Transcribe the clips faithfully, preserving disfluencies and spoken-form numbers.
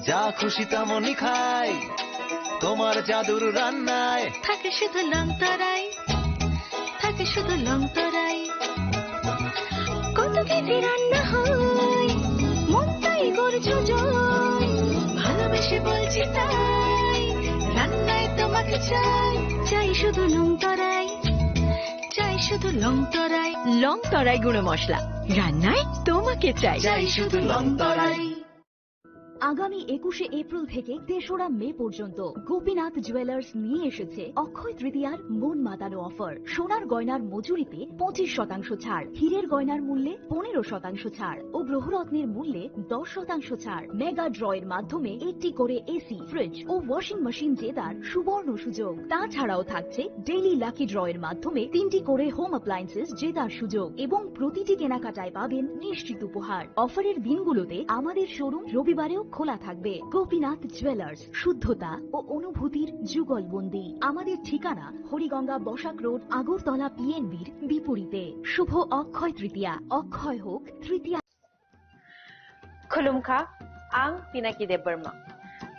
যা খুশি তেমনই খাই তোমার জাদুর রান্নায়। থাকে শুধু লং তরাই, থাকে শুধু লং তরাই। কত কেজি রান্না হয়, মন তাই করছো জয়। ভালোবেসে বলছি তাই, রান্নায় তোমাকে চাই। চাই শুধু লং তরাই, চাই শুধু লং তরাই। লং তরাই গুঁড়ো মশলা, রান্নায় তোমাকে চাই। চাই শুধু লং তরাই। আগামী একুশে এপ্রিল থেকে তেসরা মে পর্যন্ত গোপীনাথ জুয়েলার্স নিয়ে এসেছে অক্ষয় তৃতীয়ার মন মাতানো অফার। সোনার গয়নার মজুরিতে পঁচিশ শতাংশ ছাড়, হীরের গয়নার মূল্যে পনেরো শতাংশ ছাড় ও গ্রহরত্নের মূল্যে দশ শতাংশ ছাড়। মেগা ড্রয়ের মাধ্যমে একটি করে এসি, ফ্রিজ ও ওয়াশিং মেশিন জেতার সুবর্ণ সুযোগ। তাছাড়াও থাকছে ডেইলি লাকি ড্রয়ের মাধ্যমে তিনটি করে হোম অ্যাপ্লায়েন্সেস জেতার সুযোগ এবং প্রতিটি কেনাকাটায় পাবেন নিশ্চিত উপহার। অফারের দিনগুলোতে আমাদের শোরুম রবিবারেও খোলা থাকবে। গোপীনাথ জুয়েলার্স, শুদ্ধতা ও অনুভূতির যুগলবন্দি। আমাদের ঠিকানা হরিগঙ্গা বসাক রোড, আগরতলা পিএনবির বিপরীতে। শুভ অক্ষয় তৃতীয়া, অক্ষয় হোক তৃতীয়া। Khulumkha, ang Pinaki Debbarma.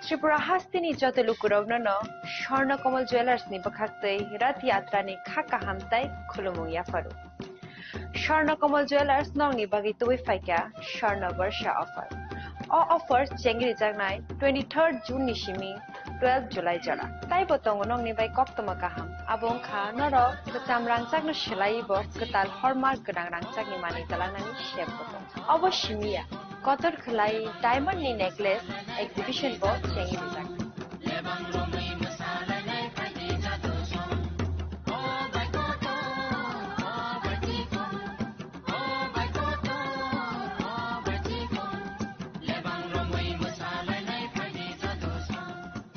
Tripura hasteni joto lukurokno no Swarna Kamal Jewellers ni bwkhaktwi Rath Yatra ni kha kaham tai khulumung yapharu. Swarna Kamal Jewellers nokni bagwi tubui phaikha Swarna Barsha offer. O offer chengri jaknai twenty-third June ni simi twelve July jora. Taibo tongo nokni bai koktwma kaham. Abo wngkha norok kwcham rangchakno swlaiwi bo kwtal hallmark gwnang rangchakni manwi twlangnani sep bo tongo. Obo simi ya, kotor khwlai diamond ni necklace exhibition bo chengwi rijak.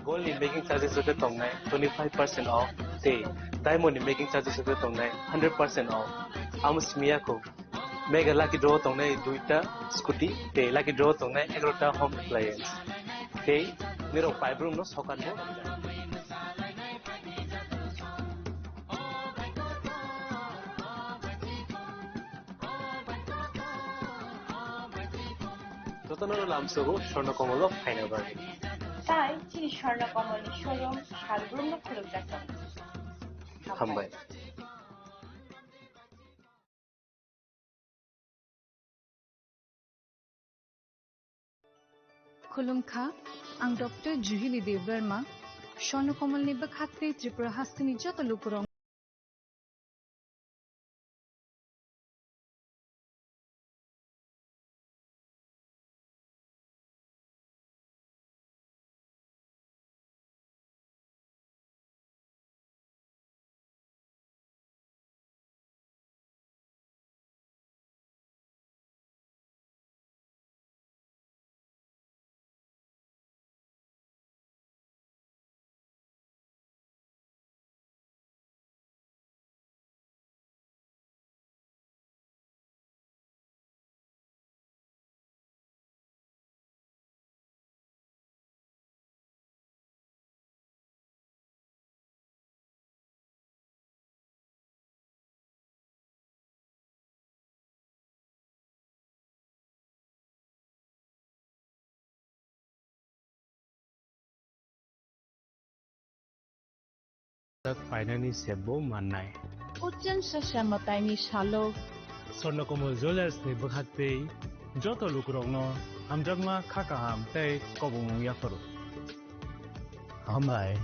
Gold ni making charges joto tongnai twenty five percent off tei diamond ni making charges joto tongnai hundred percent off. Amo simi ya kho. Mega lucky draw tongnai duita scooty tei lucky draw tongnai egarota home appliance. Tei nirok paibrumno sokat bo. Jotono lamsogo Swarna Kamal-o phaina bagwi. Tai chini Swarna Kamal-ni showroom salbrumno khulumjak tongo. Hambai. Khulumkha, ang Doctor Juhili Debbarma, Swarna Kamal-ni bwkhaktwi Tripura hasteni joto lukurok. Phainani sebbo mannai. Ucheng sasa mwtaini salok. Swarna Kamal Jewellers ni bwkhaktwi joto lukurokno hamjakma kha kaham tei kobongmung yapharu. Hambai.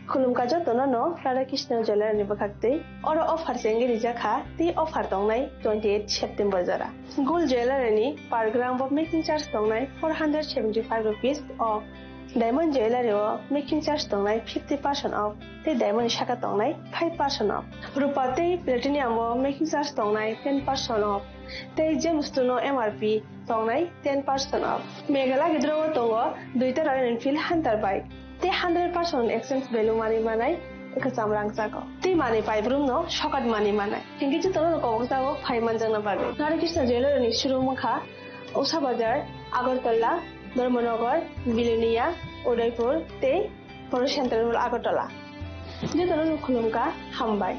Khulumkha jotono no Radha Krishna Jewellery ni bwkhaktwi. Oro offer chengwi rijak kha, tei offer tongnai twenty eight September jora. Gold Jewellery ni per gram bo making charge tongnai four hundred seventy five rupees off. Diamond Jewellery o making charge tongnai fifty percent off, tei diamond ni saka tongnai five percent off. Rupa tei platinum o making charge tongnai ten percent off, tei Gemstone o M R P tongnai ten percent off. Mega Lucky Draw o tongo duita Royal Enfield Hunter bike. Tei hundred percent exchange value manwi manai kwcham rangchago. Tei manwi paibrumno sokat manwi manai. Hinkhe jotono kobokjago phai manjakna bagwi. Radha Krishna Jewellery ni showroom wngkha Usha Bazar, Agartala, Dharmanagar, Bilonia, Udaipur tei Poro Central Mall Agartala. Jotono khulumkha, hambai.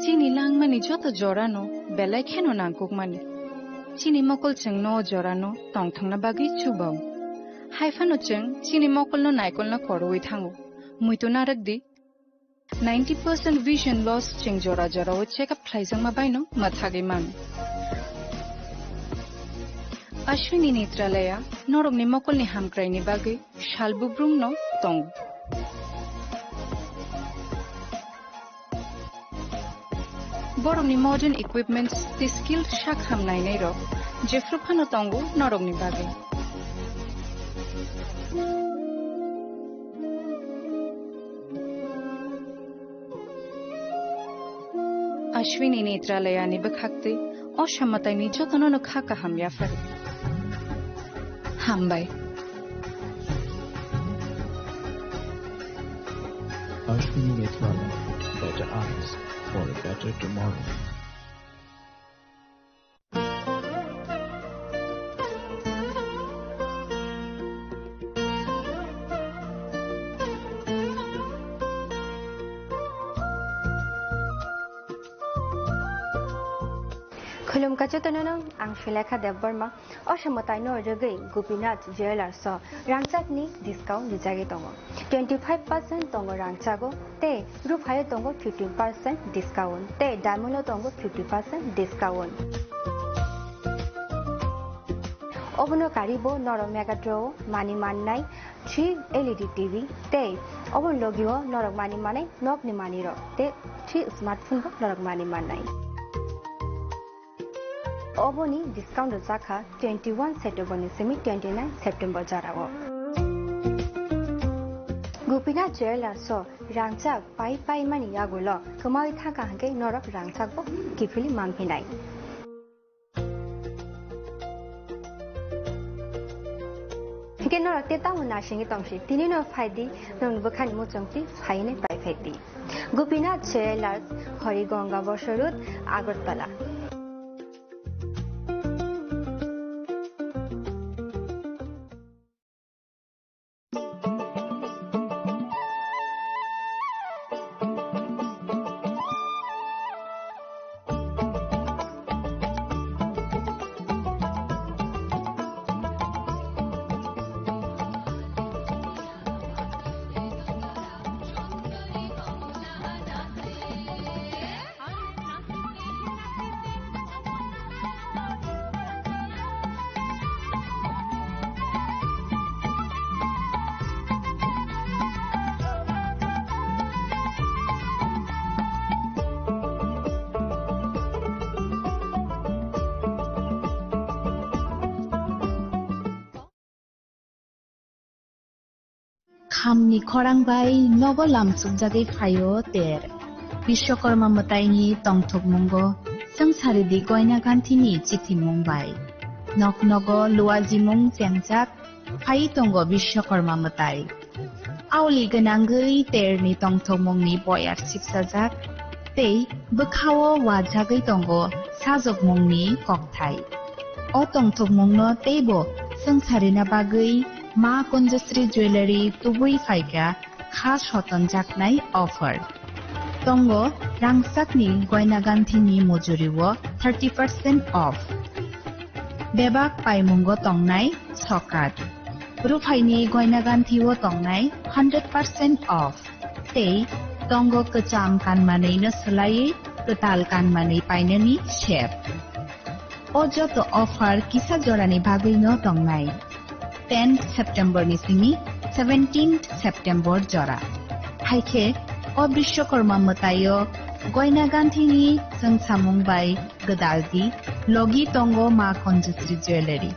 Chini langmani joto jorano belai kheno nangkukmani. Chini mokol chwngno o jorano tongthokna bagwi chubao. Haiphano chwng chini mokolno naikolna koroi thango. Muitu narwk di. Ninety percent vision loss chwng jora jorao check up khlaijakma baino mwthagwi mano. Ashwini Netralaya norokni mokolni hamkraini bagwi sal bubrumno tongo. Borokni modern equipments tei skilled sak ham nainairok jephru phano tongo norokni bagwi. Ashwini Netralayani bwkhaktwi o samataini jotono no kha kaham yaphari. Hambai. Ashwini Netralaya, better eyes for a better tomorrow. Khulumkha jotono no, ang Sulekha Debbarma. O samataino rwgwi Gopinath Jewellers o rangchakni discount rijagwi tongo. Twenty five percent tongo rangchago tei ruphaio tongo fifteen percent discount tei diamond o tongo fifty percent discount. Obono karibo norok Megatron o mani mannai three L E D T V tei oboni logio norok mani manai nokni manwirok tei three smartphone bo norok mani mannai. Oboni discount rwjakha twenty one September ni simi twenty nine September jorao. Gopinath Jewellers o rangchak pai pai mani yagulo kwmawi thangkha hwnkhe norok rangchak bo kiphilwi manphinai. Hwnkhe norok tei tamo naisingwi tongsi, tini no phaidi, nokni bwkhani muchungtwi phainai pai phaidi. Gopinath Jewellers, Harigonga Bosor Road, Agartala. Khamni khorang bai nogo lamsukjagwi phaio ter. Bishwakarma mwtaini tongthokmungo swngcharidi Goina Ganthini chithimung bai. Nok nogo luajimung chengjak phai tongo Bishwakarma mwtai. Auli gwnangwi terni tongthokmungni boyar sipsajak tei bwkhao wajagwi tongo sajokmungni kokthai. O tongthokmungno teibo swngcharina bagwi Ma Kunjasri Jewellery tubui phaikha kha sotonjaknai offer. Tongo rangchakni Goina Ganthini mujurio thirty percent off. Bebak paimungo tongnai sokat. Ruphaini Goina Ganthio tongnai hundred percent off. Tei tongo kwcham kanmanwino swlaiwi kwtal kanmanwi painani sep. O joto offer kisa jorani bagwino tongnai. Tenth September ni simi seventeenth September jora. Haikhe o Bishwakarma mwtaio Goina Ganthini chwngsamung bai gwdaldi logi tongo Ma Kunjasri Jewellery.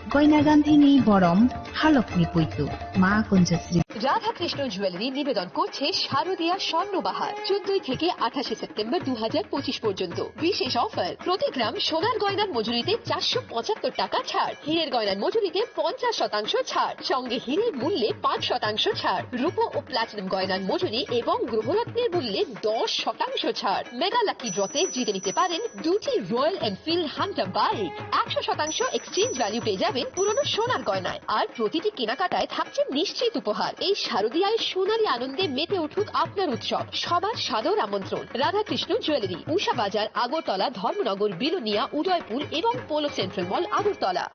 Goina Ganthini borom halokni puitu Ma Kunjasri. Radhakrishna jewellery নিবেদন করছে শারদীয়া স্বর্ণবাহার, চোদ্দই থেকে আঠাশে সেপ্টেম্বর দু হাজার পঁচিশ পর্যন্ত। বিশেষ অফার, প্রতি গ্রাম সোনার গয়নার মজুরিতে চারশো পঁচাত্তর টাকা ছাড়, হীরের গয়নার মজুরিতে পঞ্চাশ শতাংশ ছাড়, সঙ্গে হীরের মূল্যে পাঁচ শতাংশ ছাড়, রূপো ও প্লাটিনাম গয়নার মজুরি এবং গ্রহরত্নের মূল্যে দশ শতাংশ ছাড়। মেগা লাকি ড্রতে জিতে নিতে পারেন দুটি রয়্যাল এনফিল্ড হান্টার বাইক, একশো শতাংশ এক্সচেঞ্জ ভ্যালু পেয়ে যাবেন পুরনো সোনার গয়নায়, আর প্রতিটি কেনাকাটায় থাকছে নিশ্চিত উপহার। এই শারদীয়ায় সোনালী আনন্দে মেতে উঠুক আপনার উৎসব। সবার সাদর আমন্ত্রণ রাধাকৃষ্ণ জুয়েলারি, উষা বাজার, আগরতলা, ধর্মনগর, বিলোনিয়া, উদয়পুর এবং polo central mall, Agartala.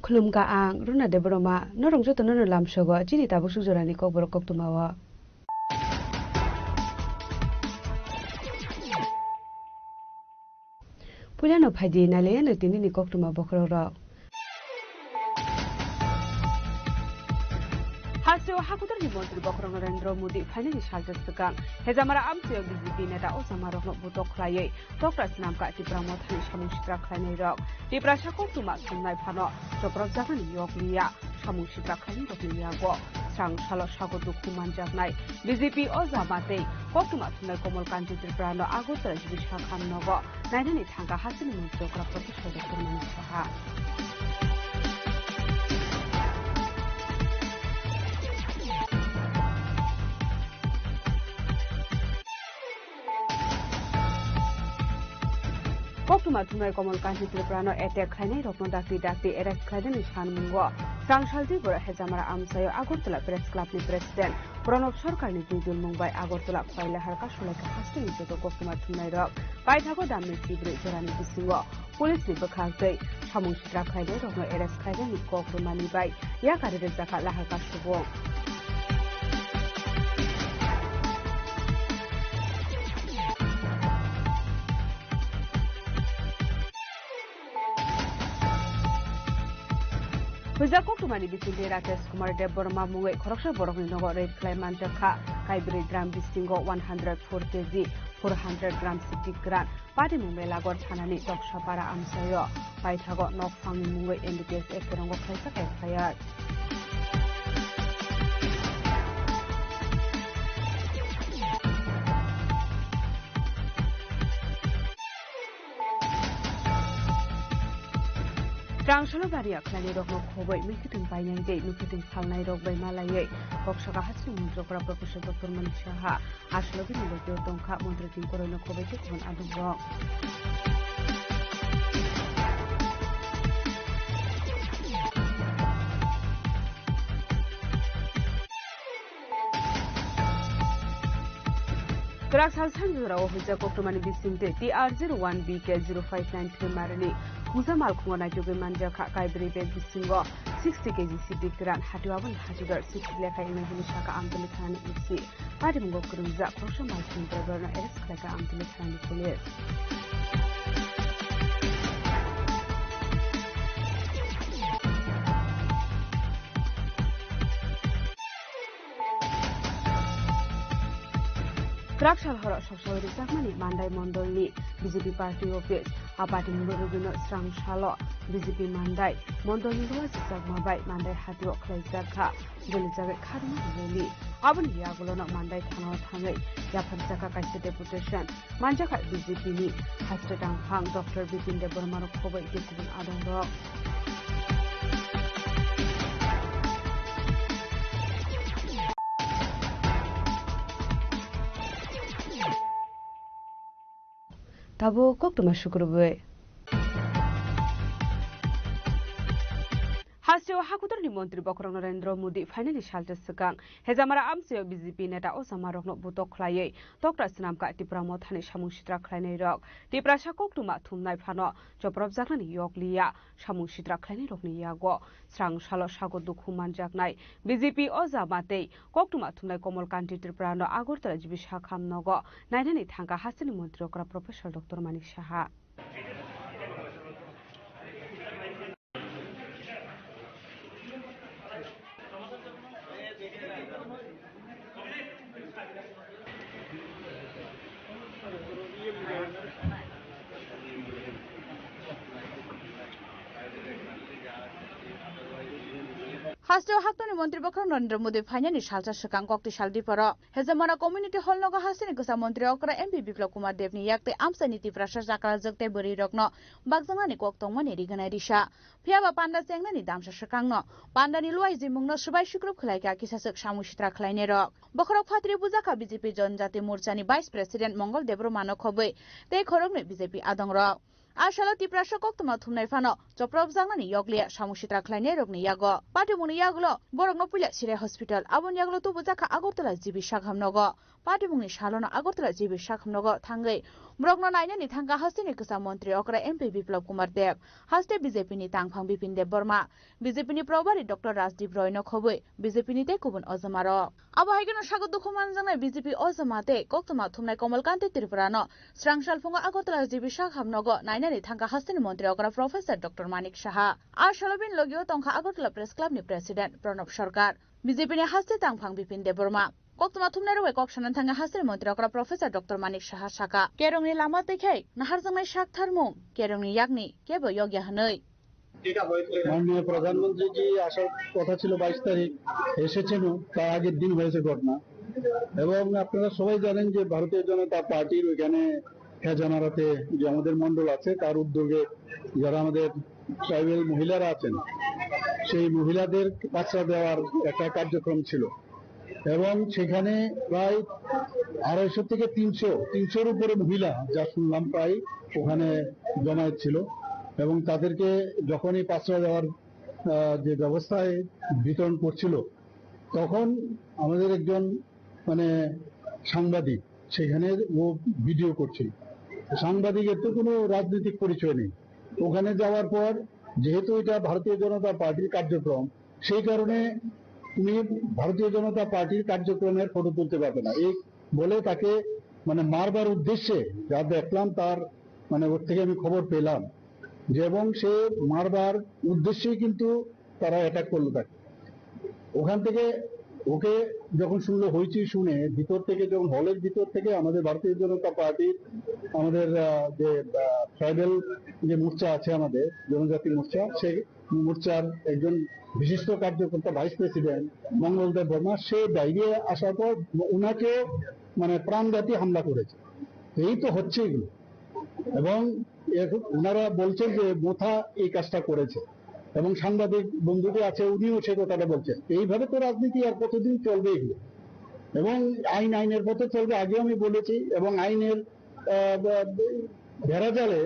Khulumkha ang Runa Debbarma, norok jotono no lamsogo chini tabuk suk jorani kokborok koktwmao. Puilano phaidi nailaiyano tinini koktwma bokhorokrok. Hasteo hakutorni montri bokhorok Narendra Modi phainani salsa swkang Hejamara amchaio B J P neta ojamarokno butok khlaiwi tokra swnamkha Tipra Mothani samung sitra khlainairok. Tiprasa koktwma thumnai phano chopropjaknani yokliya samung sitra khlainairokni yago. Srang salo sago dukhu manjaknai B J P ojama tei koktwma thumnai Komol Kanti Tripurano Agartala jibi sakham nogo nainani thangkha hasteni montri okra Professor Doctor Manik Saha. Koktwma thumnai Komol Kanti Tripurano attack khlainairokno dakti dakti arrest khlainani sanmungo Srangsaldi borok Hejamara amchaio Agartala Press Clubni President Pranab Sarkarni twi dulmung bai Agartala Khwai Lahar kasulaikha hasteni joto koktwma thumnairok. Paithago damni chibrwi jorani bisingo Police ni bwkhak tei samung sitra khlainairokno arrest khlainani kok rwmani bai yakari rwjakha Lahar kasubung. Huijak koktwmani bisingtwi Rakesh Kumar Debbarma mungwi khoroksa borokni nogo raid khlai manjakha. Kaibrwi drum bisingo one hundred four K G, four hundred gram siti kwran, Patimung Belagor thanani Doksapara amchaio paithago nokphangni mungwi M B T S F K rongo khlaijak F I R. Rangsalo bariya khlainairokno khoboi mikhitung painai tei mikhitung phalnairok bai malaiwi kok saka hasteni montri okra Professor Doctor Manik Saha. Aswlagwi ni logi o tongkha montri ni koroi no khoboi tei khon adongrok. Kwrak sal sanjora o huijak koktwmani bisingtwi T R zero one B K zero five nine three marini khungsa malkhungo naitugwi manjakha kaibrwi bag bisingo sixty K G siti kwran hatio aboni hatidor sixty lekha wngnai hwnwi sakha Amtwlwi thanani O C. Patimungo kwrwngjak khoroksa malkhung driverno arrest khlaikha Amtwlwi thanani police. Kwrak sal horo soksawi rwjakmani Mandai mondolni B J P party office. A patimungo rwgwino srang salo B J P Mandai mondolni luwa chwchakma bai Mandai hatio khlaijak kha. Joli jagai kharma rally. Aboni yagulono Mandai thanao thangwi yapharjakha kaisa deputation. Manjakha B J P ni haste tangphang Doctor Bipin Debbarma rok khoboi tei kubun adongrok. Tabuk koktwma sukrubwi. Hasteo hakutorni montri bokhorok Narendra Modi phainani salsa swkang Hejamara amchaio B J P neta ojamarokno butok khlaiwi tokra swnamkha Tipra Mothani samung sitra khlainairok. Tiprasa koktwma thumnai phano chopropjaknani yokliya samung sitra khlainairokni yago. Srang salo sago dukhu manjaknai B J P ojama tei koktwma thumnai Komol Kanti Tripurano Agartala jibi sakham nogo nainani thangkha hasteni montri okra Professor Doctor Manik Saha. Hasteo haktoni montri bokhorok Narendra Modi phainani salsa swkang kokti sal diporo Hezamara Community Hall nogo hasteni kwcham montri okra M P Biplab Kumar Debni yak tei amchaini Tiprasa chakrajwk tei bwrwirokno bakjaknani kok tongmani riganai risa. Phiyaba panda chengnani damsa swkangno pandani luai jimungno swbai sukrup khwlaikha kisaswk samung sitra khwlainairok. Bokhorok phatri bujakha B J P Janjati Morchani Vice President Mongol Debbarmano khobwi tei khoroknwi B J P adongrok. A salo Tiprasa koktwma thumnai phano chopropjaknani yokliya samung sitra khwlainairokni yago. Patimungni yagulo borokno puila Sirai Hospital, aboni yagulo tubujakha Agartala G B Sakham nogo. Patimungni salono Agartala G B Sakham nogo thangwi borokno nainani thangkha hasteni kwcham montri okra M P Biplab Kumar Deb, haste B J P ni tangphang Bipin Debbarma, B J P ni probari Doctor Rajdeep Roy no khobwi B J P ni tei kubun ojamarok. Abo hai kheno sago dukhu manjaknai B J P ojama tei koktwma thumnai Komal Kanti Tripura no srang salphungo Agartala G B Sakham nogo nainani thangkha hasteni montri okra Professor Doctor Manik Saha. A salo bini logio tongkha Agartala Press Club ni President Pranab Sarkar, B J P ni haste tangphang Bipin Debbarma. Koktwma thumnairok bai kok sanani thangwi hasteni montri okra Professor Doctor Manik Saha saka, kerongni lama twikhai naharjaknai sak tharmung, kerongni yakni kebo yokya hwnwi. মাননীয় প্রধানমন্ত্রী জি আসার কথা ছিল বাইশ তারিখ, এসেছেনও, তার আগের দিন হয়েছে ঘটনা। এবং আপনারা সবাই জানেন যে ভারতীয় জনতা পার্টির ওইখানে হেজামারাতে যে আমাদের মণ্ডল আছে, তার উদ্যোগে যারা আমাদের ট্রাইবাল মহিলারা আছেন, সেই মহিলাদের পাত্রা দেওয়ার একটা কার্যক্রম ছিল। এবং সেখানে প্রায় আড়াইশো থেকে তিনশো, তিনশোর উপরে মহিলা, যা শুনলাম, প্রায় ওখানে জমায়েত ছিল। এবং তাদেরকে যখন এই পাত্রা দেওয়ার, আহ, যে ব্যবস্থায় বিতরণ করছিল, তখন আমাদের একজন, মানে, সাংবাদিক সেখানে ও ভিডিও করছিল। সাংবাদিকের তো কোনো রাজনৈতিক পরিচয় নেই। ওখানে যাওয়ার পর, যেহেতু এটা ভারতীয় জনতা পার্টির কার্যক্রম, সেই কারণে তুমি ভারতীয় জনতা পার্টির কার্যক্রমের ফটো তুলতে পারবে না, এই বলে তাকে, মানে, মারবার উদ্দেশ্যে, যা দেখলাম তার, মানে, ওর থেকে আমি খবর পেলাম যে, এবং সে মারবার উদ্দেশ্যেই কিন্তু তারা অ্যাটাক করলো তাকে। ওখান থেকে ওকে যখন শুনলো হইচই শুনে, ভিতর থেকে যখন, হলের ভিতর থেকে আমাদের ভারতীয় জনতা পার্টির, আমাদের, আহ, যে, আহ, ট্রাইবাল যে মোর্চা আছে, আমাদের জনজাতি মোর্চা, সেই মোর্চার একজন বিশিষ্ট কার্যকর্তা, ভাইস প্রেসিডেন্ট মঙ্গল দেব বর্মা, সে বাইরে আসার পর ওনাকে, মানে, প্রাণঘাতী হামলা করেছে। এই তো হচ্ছে এগুলো। এবং এখন ওনারা বলছেন যে মোথা এই কাজটা করেছে, এবং সাংবাদিক বন্ধু যে আছে, উনিও সে কথাটা বলছেন। এইভাবে তো রাজনীতি আর কতদিন চলবে এগুলো? এবং আইন আইনের পথে চলবে, আগেও আমি বলেছি। এবং আইনের, আহ, ব-, বেড়াজালে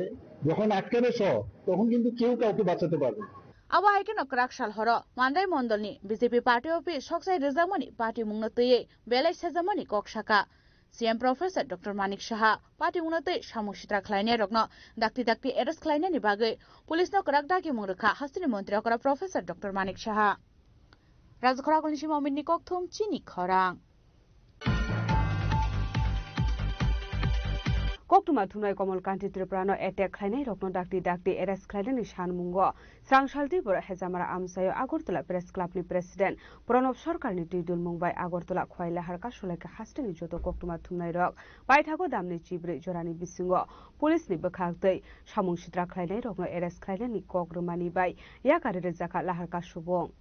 যখন আটকাবে সব, তখন কিন্তু কেউ কাউকে বাঁচাতে পারবে না। Abo hai kheno kwrak sal horo Mandai mondolni B J P party office soksai rwjakmani patimungno twiwi belai sejakmani kok saka. C M Professor Doctor Manik Saha patimungno tei samung sitra khlainairokno dakti dakti arrest khlainani bagwi police no kwrak dagimung rwkha hasteni montri okra Professor Doctor Manik Saha. Rajkhora Akulni Sima Ominni Kokthum, Chini Khorang. Koktwma thumnai Komal Kanti Tripura no attack khlainairokno dakti dakti arrest khlainani sanmungo Srang saltwi borok Hejamara amchaio Agartala Press Club ni President Pranab Sarkar ni twi dulmung bai Agartala Khwai Lahar Kasulaika hasteni joto koktwma thumnairok paithago damni chibrwi jorani bisingo police ni bwkhak twi samung sitra khlainairokno arrest khlainani kok rwmani bai yakari rwjakha Lahar Kasubung.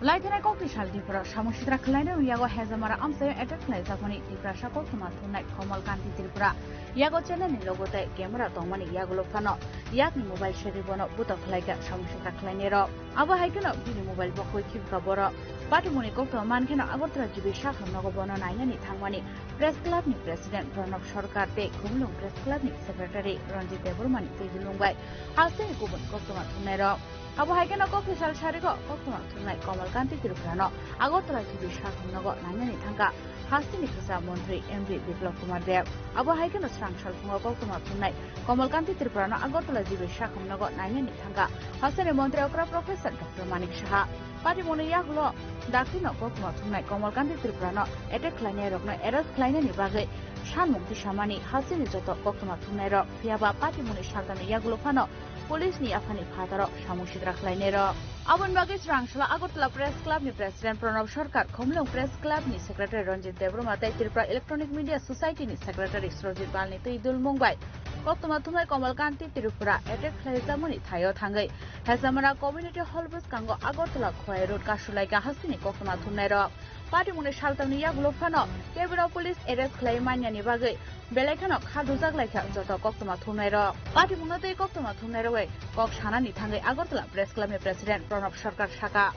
Laithanai kokti sal diporo samung sitra khwlainai yago Hejamara amchaio attack khlaijakmani Tiprasa koktwma thumnai Komal Kanti Tripura yago channel ni logo tei camera tongmani yagulo phano yakni mobile seri bono butok khlaikha samung sitra khwlainairok. Abo hai kheno bini mobile bo khoi khibkha borok. Patimungni koktwma mankheno Agartala G B Sakham nogo bono nainani thangmani Press Club ni President Pranab Sarkar tei Khumulwng Press Club ni Secretary Ranjit Debbarma ni twi dulmung bai hasteni kubun koktwma thumnairok. Abo hai kheno kokthai sal sarigo koktwma thumnai Komal Kanti Tripura no Agartala G B Sakham nogo nainani thangkha. Hasteni kwcham montri M P Biplab Kumar Deb. Abo hai kheno srang salphungo koktwma thumnai Kamalkanti Tripura no Agartala G B Sakham nogo nainani thangkha hasteni montri okra Professor Doctor Manik Saha. Patimungni yagulo daktino koktwma thumnai Kamalkanti Tripura no attack khlainai rokno arrest khlainani bagwi sanmung tisamani hasteni joto koktwma thumnai rok, phiyaba patimungni saltamni yagulo phano police ni yaphani phataro samung sitra khlainai rok. Aboni bagwi srang sala Agartala Press Club ni President Pranab Sarkar, Khumulwng Press Club ni Secretary Ranjit Debbarma tei Tripura Electronic Media Society ni Secretary Surajit Pal ni twi dulmung bai koktwma thumnai Kamalkanti Tripura attack khlaijakmani thaio thangwi Hesamara Community Hall bwskango Agartala Khowai Road kasulaikha hasteni koktwma thumnai rok. Patimungni saltamni yagulo phano kebino police arrest khlai manyani bagwi belai kheno kha dujak laikha joto koktwma thumnai rok. Patimungno tei koktwma thumnai rok bai kok sanani thangwi Agartala Press Club ni President Pranab Sarkar saka.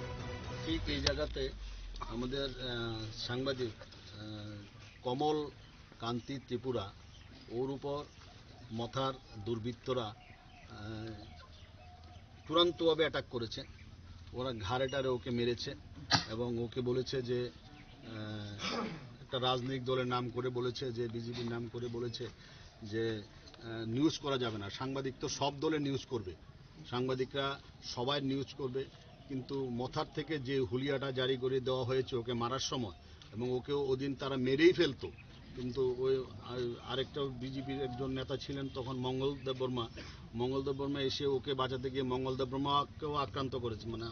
ঠিক এই জায়গাতে আমাদের আহ, সাংবাদিক আহ, কমল কান্তি ত্রিপুরা, ওর উপর মথার দুর্বৃত্তরা আহ, চূড়ান্তভাবে অ্যাটাক করেছে। ওরা ঘাড়ে টাড়ে ওকে মেরেছে এবং ওকে বলেছে যে আহ, একটা রাজনৈতিক দলের নাম করে বলেছে, যে বিজেপির নাম করে বলেছে যে নিউজ করা যাবে না। সাংবাদিক তো সব দলের নিউজ করবে, সাংবাদিকরা সবাই নিউজ করবে, কিন্তু মথার থেকে যে হুলিয়াটা জারি করে দেওয়া হয়েছে ওকে মারার সময়, এবং ওকেও ওদিন তারা মেরেই ফেলতো, কিন্তু ওই আ- আরেকটা বিজেপির একজন নেতা ছিলেন তখন, মঙ্গল দেববর্মা। মঙ্গল দেববর্মা এসে ওকে বাঁচাতে গিয়ে মঙ্গল দেববর্মাকেও আক্রান্ত করেছে, মানে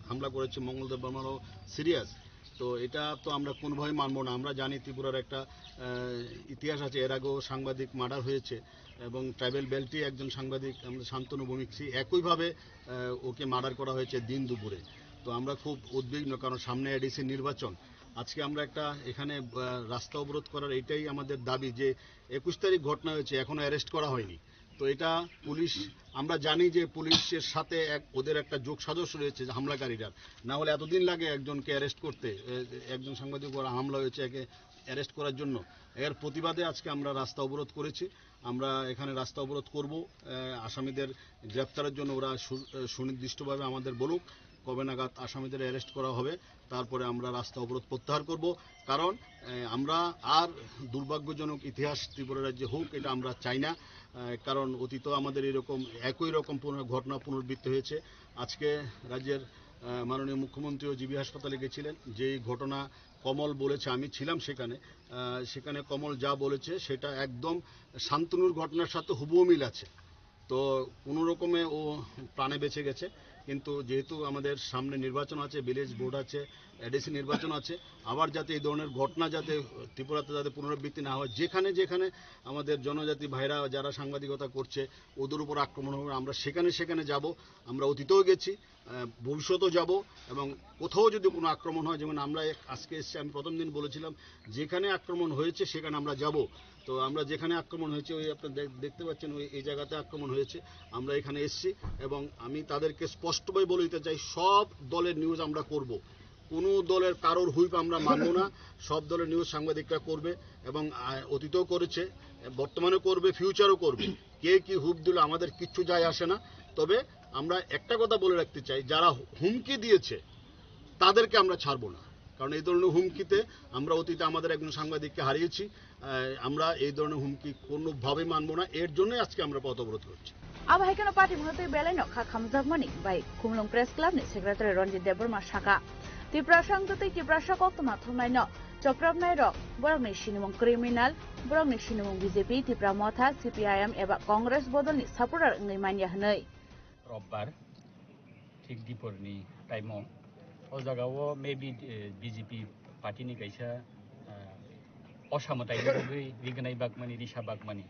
হামলা করেছে। মঙ্গল দেববর্মারও সিরিয়াস। তো এটা তো আমরা কোনোভাবেই মানবো না। আমরা জানি ত্রিপুরার একটা আহ, ইতিহাস আছে, এর আগেও সাংবাদিক মার্ডার হয়েছে এবং ট্রাইবেল বেল্টে একজন সাংবাদিক আমাদের শান্তনু ভৌমিক, সেই একইভাবে আহ, ওকে মার্ডার করা হয়েছে দিন দুপুরে। তো আমরা খুব উদ্বিগ্ন, কারণ সামনে এডিসি নির্বাচন। আজকে আমরা একটা এখানে আহ, রাস্তা অবরোধ করার এটাই আমাদের দাবি যে একুশ তারিখ ঘটনা হয়েছে, এখনো অ্যারেস্ট করা হয়নি। তো এটা পুলিশ, আমরা জানি যে পুলিশের সাথে এক ওদের একটা যোগ সাজস রয়েছে হামলাকারীরা, না হলে এতদিন লাগে একজনকে অ্যারেস্ট করতে। এ- একজন সাংবাদিক উপর হামলা হয়েছে, একে অ্যারেস্ট করার জন্য। এর প্রতিবাদে আজকে আমরা রাস্তা অবরোধ করেছি। আমরা এখানে রাস্তা অবরোধ করব। আহ, আসামিদের গ্রেপ্তারের জন্য ওরা সু- আহ, সুনির্দিষ্টভাবে আমাদের বলুক কবে নাগাদ আসামিদের অ্যারেস্ট করা হবে, তারপরে আমরা রাস্তা অবরোধ প্রত্যাহার করব। কারণ আহ, আমরা আর দুর্ভাগ্যজনক ইতিহাস ত্রিপুরা রাজ্যে হোক, এটা আমরা চাই না। আহ, কারণ অতীতেও আমাদের এরকম একই রকম পুনর- ঘটনা পুনরাবৃত্তি হয়েছে। আজকে রাজ্যের আহ, মাননীয় মুখ্যমন্ত্রীও জিবি হাসপাতালে গেছিলেন, যেই ঘটনা কমল বলেছে, আমি ছিলাম সেখানে। আহ, সেখানে কমল যা বলেছে সেটা একদম শান্তনুর ঘটনার সাথে হুবহু মিল আছে। তো কোনো রকমে ও প্রাণে বেঁচে গেছে, কিন্তু যেহেতু আমাদের সামনে নির্বাচন আছে, ভিলেজ বোর্ড আছে, এডিসি নির্বাচন আছে, আবার যাতে এই ধরনের ঘটনা যাতে ত্রিপুরাতে যাতে পুনরাবৃত্তি না হয়, যেখানে যেখানে আমাদের জনজাতি ভাইরা যারা সাংবাদিকতা করছে ওদের উপর আক্রমণ হবে, আমরা সেখানে সেখানে যাব। আমরা অতীতেও গেছি, আহ, ভবিষ্যতেও যাব। এবং কোথাও যদি কোনো আক্রমণ হয়, যেমন আমরা এক- আজকে এসে আমি প্রথম দিন বলেছিলাম, যেখানে আক্রমণ হয়েছে সেখানে আমরা যাব। তো আমরা যেখানে আক্রমণ হয়েছে, ওই আপনারা দেখ- দেখতে পাচ্ছেন, ওই এই জায়গাতে আক্রমণ হয়েছে। আমরা এখানে এসছি এবং আমি তাদেরকে স্পষ্টভাবে বলে দিতে চাই, সব দলের নিউজ আমরা করব। কোনো দলের কারোর হুইপ আমরা মানব না। সব দলের নিউজ সাংবাদিকরা করবে এবং আহ, অতীতেও করেছে, বর্তমানে করবে, ফিউচারও করবে। কে কি হুইপ দিল আমাদের কিচ্ছু যায় আসে না। তবে আমরা একটা কথা বলে রাখতে চাই, যারা হুমকি দিয়েছে তাদেরকে আমরা ছাড়বো না, কারণ এই ধরনের হুমকিতে আমরা অতীতে আমাদের একজন সাংবাদিককে হারিয়েছি। আহ, আমরা এই ধরনের হুমকি কোনোভাবেই মানবো না, এর জন্যই আজকে আমরা পথ অবরোধ করছি। Abo hai kheno patimungno tei belaino kha khamjakmani bai Khumulwng Press Club ni Secretary Ranjit Debbarma saka, Tiprasa wngtwi Tiprasa koktwma thumnaino chopropnai rok, borokni sinimung criminal, borokni sinimung B J P, Tipra Motha, C P I M eba Congress bodolni supporter wngwi manya hwnwi. Robbar, thik diporni time o, o jaga o maybe, eh, B J P party ni kaisa, eh, osa mwtai ni bagwi rignai bakmani, risa bakmani.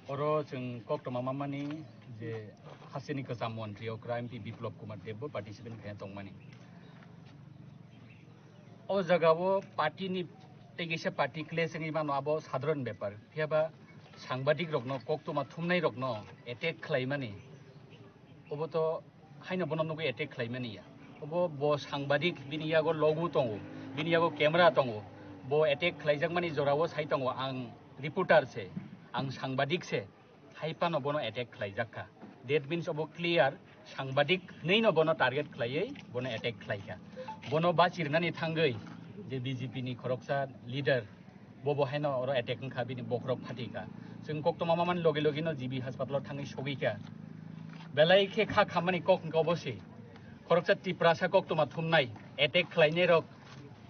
Oro chwng koktwma mamani je hasteni kwcham montri okra M P Biplab Kumar Deb bo participate khaina tongmani. O jaga o party ni tei kaisa party clash wngwi mano, abo sadharan bepar. Phiya ba sangbadik rokno, koktwma thumnai rokno attack khlaimani, obo to haino bono nugwi attack khlaimani ya. Obo bo sangbadik, bini yago logo tongo, bini yago camera tongo. Bo attack khlaijakmani jorao sai tongo, "Ang reporter se, ang sangbadik se." Hai phano bono attack khlaijak kha. That means obo clear, sangbadik hwnwi no bono target khlaiwi bono attack khlai kha. Bono bachirnani thangwi je B J P ni khoroksa leader, Bo bo haino oro attack wngkha, bini bokhorok phatikha. Chwng koktwma mamani logi logi no G B hospital o thangwi sogwi kha. Belai khe kha khammani kok wngkha obo se. Khoroksa Tiprasa koktwma thumnai, attack khlainai rok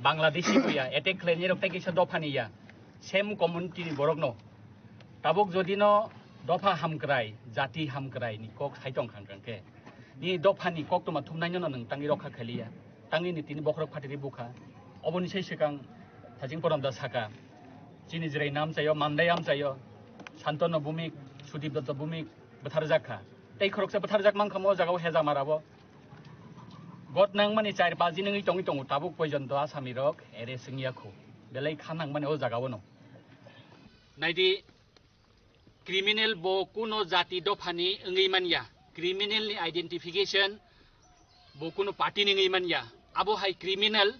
Bangladeshi bo ya, attack khlainai rok tei kisa dophani ya. Same community ni borok no. Tabuk jodi no dopha hamkrai, jati hamkrai ni kok sai tong khang khang khe. Ni dophani koktwma thumnai no nwng tangwi rokha khaliya. Tangwi ni tini bokhorok phatiri bukha. Oboni sai swkang Thaching Porom da saka. Chini Jirai nam chayo, Mandai am chayo. Santanu Bhumik, Sudip Dutta Bhumik bwtharjak kha. Tei khoroksa bwtharjak mankha mo jagao Hejamara bo. Got nangmani char paji nungwi tongwi tongo tabuk poijonto Asami rok arrest wngya khu. Belai kha nangmani o jagao no. Naidi, criminal bo kuno jati dophani wngwi manya, criminal ni identification bo kuno party ni wngwi manya. Abo hai criminal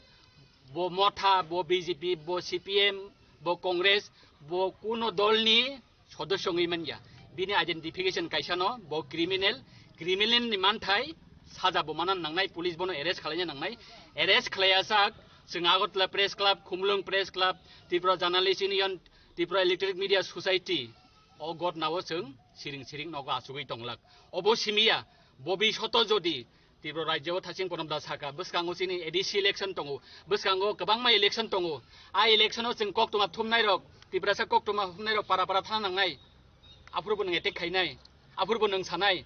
bo Motha, bo B J P, bo C P M, bo Congress, bo kuno dol ni sodosyo wngwi manya. Bini identification kaisa no, bo criminal, criminal ni manthai saja bo manan nangnai, police bono arrest khwlaina nangnai, arrest khwlaiya sak. Chwng Agartala Press Club, Khumulwng Press Club, Tripura Journalist Union, Tripura Electronic Media Society, o gotnao chwng siring siring nogo achugwi tonglak. Obo simiya, bobi soto jodi Tripura rajyo o Thaching Ponom da saka, bwskango chini A D C election tongo, bwskango kwbangma election tongo. A election o chwng koktwma thumnai rok, Tiprasa koktwma thumnai rok para para thana nangnai. Aphuru bo nwng attack khainai, aphuru bo nwng sanai,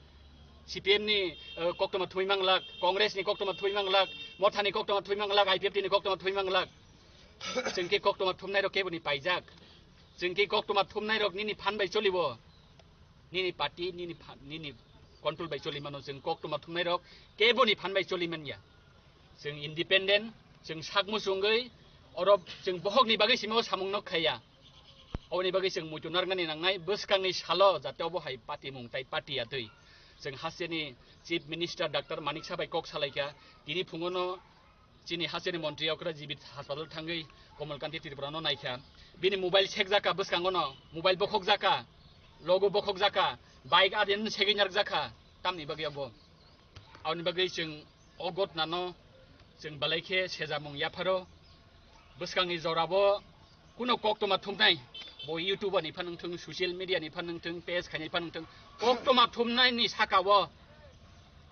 C P M ni, eh, koktwma thumwi manglak, Congress ni koktwma thumwi manglak, Motha ni koktwma thumwi manglak, I P F T ni koktwma thumwi manglak. Chwng khe koktwma thumnai rok kebo ni paijak. Chwng khe koktwma thumnai rok nini phan bai cholibo. Nini party, nini pha-, nini control bai choli mano. Chwng koktwma thumnai rok kebo ni phan bai choli manya. Chwng independent, chwng sak muchungwi, oro chwng bohok ni bagwi simi o samung no khaiya. Oboni bagwi chwng muitu narwknani nangnai, bwskangni salo jate obo hai patimung tai pati atwi. Chwng hasteni Chief Minister Doctor Manik Saha bai kok salaikha, tini phungo no chini hasteni montri okra G B hospital thangwi Komal Kanti Tripura no naikha. Bini mobile sekjaka bwskango no, mobile bokhokjaka, logo bokhokjaka, bike adin segwi narwkjakha, tamni bagwi obo. Aboni bagwi chwng o gotnano chwng belai khe sejamung yapharo. Bwskangni jorabo kuno koktwma thumnai, bo YouTube ni phan wngthung, social media ni phan wngthung, page khainai phan wngthung, koktwma thumnaini sakao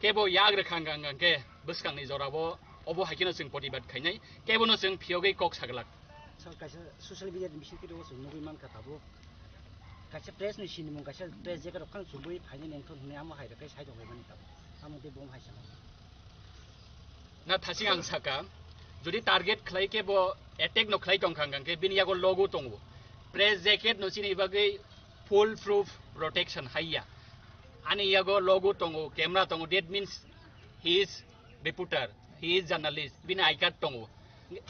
kebo yak rwkha hwnkha hwnkha khe bwskangni jorabo obo hai kheno chwng protibad khainai, kebono chwng phiyogwi kok saglak. Sir, kaisa social media ni bisingtwi o chwng nugwi mankha tabuk. Kaisa press ni sinimung, kaisa press jacket rok phano chumui phainani wngthun hwnwi amo hai rwkhe sai tonglaimani tabuk. Amo tei bo hai sama. Na thasing ang saka, jodi target khlai khe bo attack no khlai tongkha hwnkha khe bini yago logo tongo. Press jacket no chini bagwi full proof protection haiya. Ani yago logo tongo, camera tongo, that means he is reporter, he is journalist, bini I card tongo.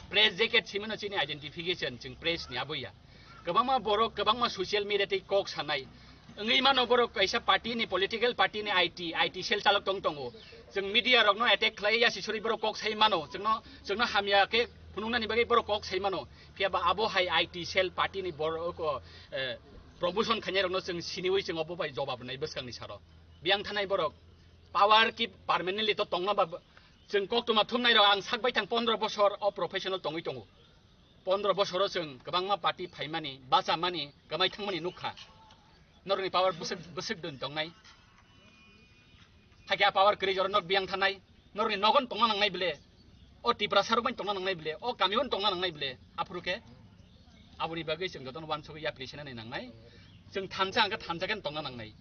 Press jacket simino chini identification, chwng press ni aboya. Kwbangma borok, kwbangma social media tei kok sanai. Wngwi mano borok kaisa party ni, political party ni I T, I T cell chalok tong tongo. Chwng media rokno attack khlai ya sisori borok kok sai mano. Chwngno, chwngno hamya khe phunuknani bagwi borok kok sai mano. Phiya ba abo hai I T cell party ni borok, eh, promotion khainai rokno chwng siniwi chwng obo bai jobab rwnai bwskangni saro. Biyang thanai borok power ki permanently to tongna ba chwng koktwma thumnai rok ang sak bai thang pondro bosor o professional tongwi tongo. Pondro bosoro chwng kwbangma party phaimani, bachamani, kwmai thangmani nukha. Norokni power bwswk, bwswk dun tongnai. Hakhe a power kwrwi jora nok biyang thanai. Norokni nogon tongna nangnai bile. O Tiprasa rok bai tongna nangnai bile. O kami bai tongna nangnai bile. Aphuru khe aboni bagwi chwng jotono wansugwi yapri senani nangnai. Chwng thansa hwnkhe thansa khe tongna nangnai.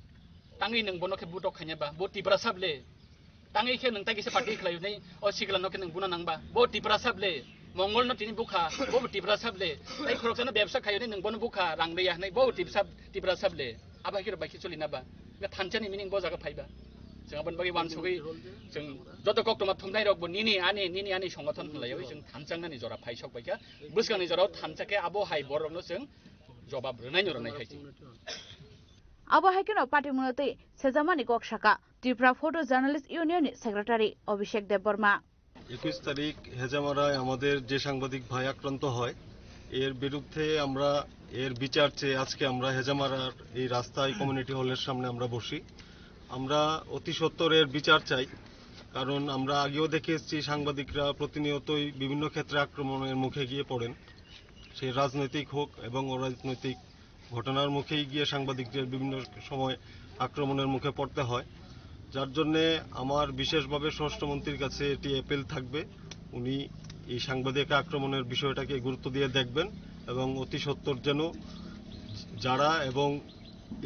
Tangwi nwng bono khe butok khaina ba. Bo Tiprasa bile. Tangwi khe nwng tei kisa party khlai nai, o sikla no khe nwng buna nang ba. Bo Tiprasa bile, Mongol no tini bukha, bo bo Tiprasa bile. Tai khoroksa no bebsa khayo ni nwng bono bukha, rang de ya hnai, bo Tiprasa, Tiprasa bile. Abo hai khe bai khe choli na ba. Nga thansa ni meaning bo jaga phai ba. Chwng aboni bagwi wansugwi, chwng joto koktwma thumnai rok bo nini ani, nini ani songothon hwnlai oi, chwng thansa nani jora phai sok bai kha. Bwskang ni jora o thansa khe abo hai borok no chwng jobab rwnai no rwnai khai chwng. Abo hai kheno patimung no twi sejamani kok saka Tripura Photo Journalist Union ni Secretary Abhishek Debbarma. একুশ তারিখ হেজামারায় আমাদের যে সাংবাদিক ভাই আক্রান্ত হয়, এর বিরুদ্ধে আমরা এর বিচার চেয়ে আজকে আমরা হেজামারার এই রাস্তায় কমিউনিটি হলের সামনে আমরা বসি। আমরা অতি সত্বর এর বিচার চাই, কারণ আমরা আগেও দেখে এসেছি সাংবাদিকরা প্রতিনিয়তই বিভিন্ন ক্ষেত্রে আক্রমণের মুখে গিয়ে পড়েন। সে রাজনৈতিক হোক এবং অরাজনৈতিক ঘটনার মুখেই গিয়ে সাংবাদিকদের বিভিন্ন সময় আক্রমণের মুখে পড়তে হয়, যার জন্যে আমার বিশেষভাবে স্বরাষ্ট্রমন্ত্রীর কাছে এটি অ্যাপিল থাকবে, উনি এই সাংবাদিক আক্রমণের বিষয়টাকে গুরুত্ব দিয়ে দেখবেন এবং অতি সত্বর যেন যারা এবং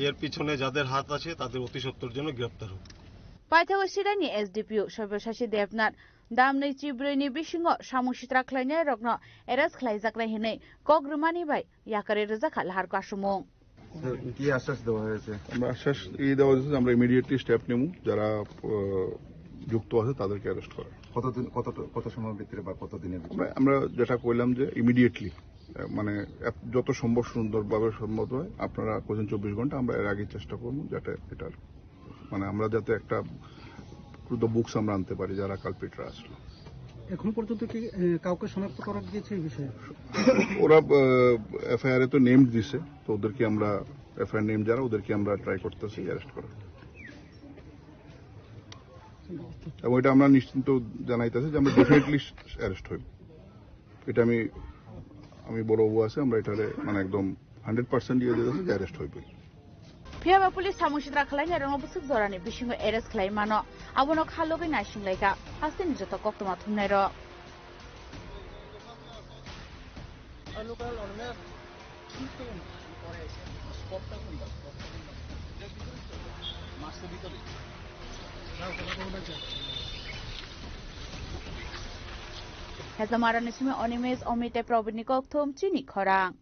এর পিছনে যাদের হাত আছে তাদের অতি সত্বর যেন গ্রেপ্তার হোক। Paithago Sidaini S D P O Sabyasachi Debnath damnwi chibrwini bisingo samung sitra khlainairokno arrest khlaijaknai hwnwi kok rwmani bai yakarwi rwjakha lahar kasumung. Sir, কি আশ্বাস দেওয়া হয়েছে? আমরা আশ্বাস এই দেওয়া হয়েছে যে আমরা ইমিডিয়েটলি স্টেপ নেব, যারা আহ, যুক্ত আছে তাদেরকে অ্যারেস্ট করার। কতদিন, কত, কত সময়ের ভিতরে বা কত দিনের ভিতরে? আমরা, আমরা যেটা কইলাম যে ইমিডিয়েটলি, মানে এত, যত সম্ভব সুন্দরভাবে সম্ভব হয়, আপনারা কইছেন চব্বিশ ঘন্টা, আমরা এর আগে চেষ্টা করবো যাতে এটা, মানে আমরা যাতে একটা টু দ্য বুকস আমরা আনতে পারি যারা কালপ্রিটরা আসলো। এখন পর্যন্ত কি, এ, কাউকে শনাক্ত করা গিয়েছে এই বিষয়ে? ওরা এফআইআর এ তো নেম দিছে, তো ওদেরকে আমরা, এফআইআর নেম যারা, ওদেরকে আমরা ট্রাই করতেছি অ্যারেস্ট করার। এবং এটা আমরা নিশ্চিন্ত জানাইতেছি যে আমরা ডেফিনেটলি অ্যারেস্ট হইব। এটা আমি, আমি বড় বাবু আছে, আমরা এটারে মানে একদম হান্ড্রেড পার্সেন্ট দিয়ে দিতেছি যে অ্যারেস্ট হইবে। Phiya ba police samung sitra khlainairokno bwswk jorani bisingo arrest khlai mano, abono kha logwi naising laikha hasteni joto koktwma thumnairok. Hezamara ni simi Animesh, Omite, Probit ni kokthum chini khorang.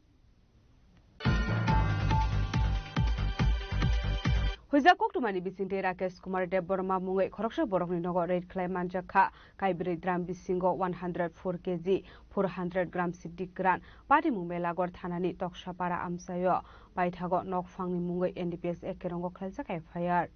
Huijak koktwmani bisingtwi Rakesh Kumar Debbarma mungwi khoroksa borokni nogo raid khlai manjak kha. Kaibrwi drum bisingo one hundred four K G, four hundred gram sidi kwran, Patimung Melaghor thanani Toksapara amchaio. Paithago nokphangni mungwi N D P S ekerongo khlaijak F I R.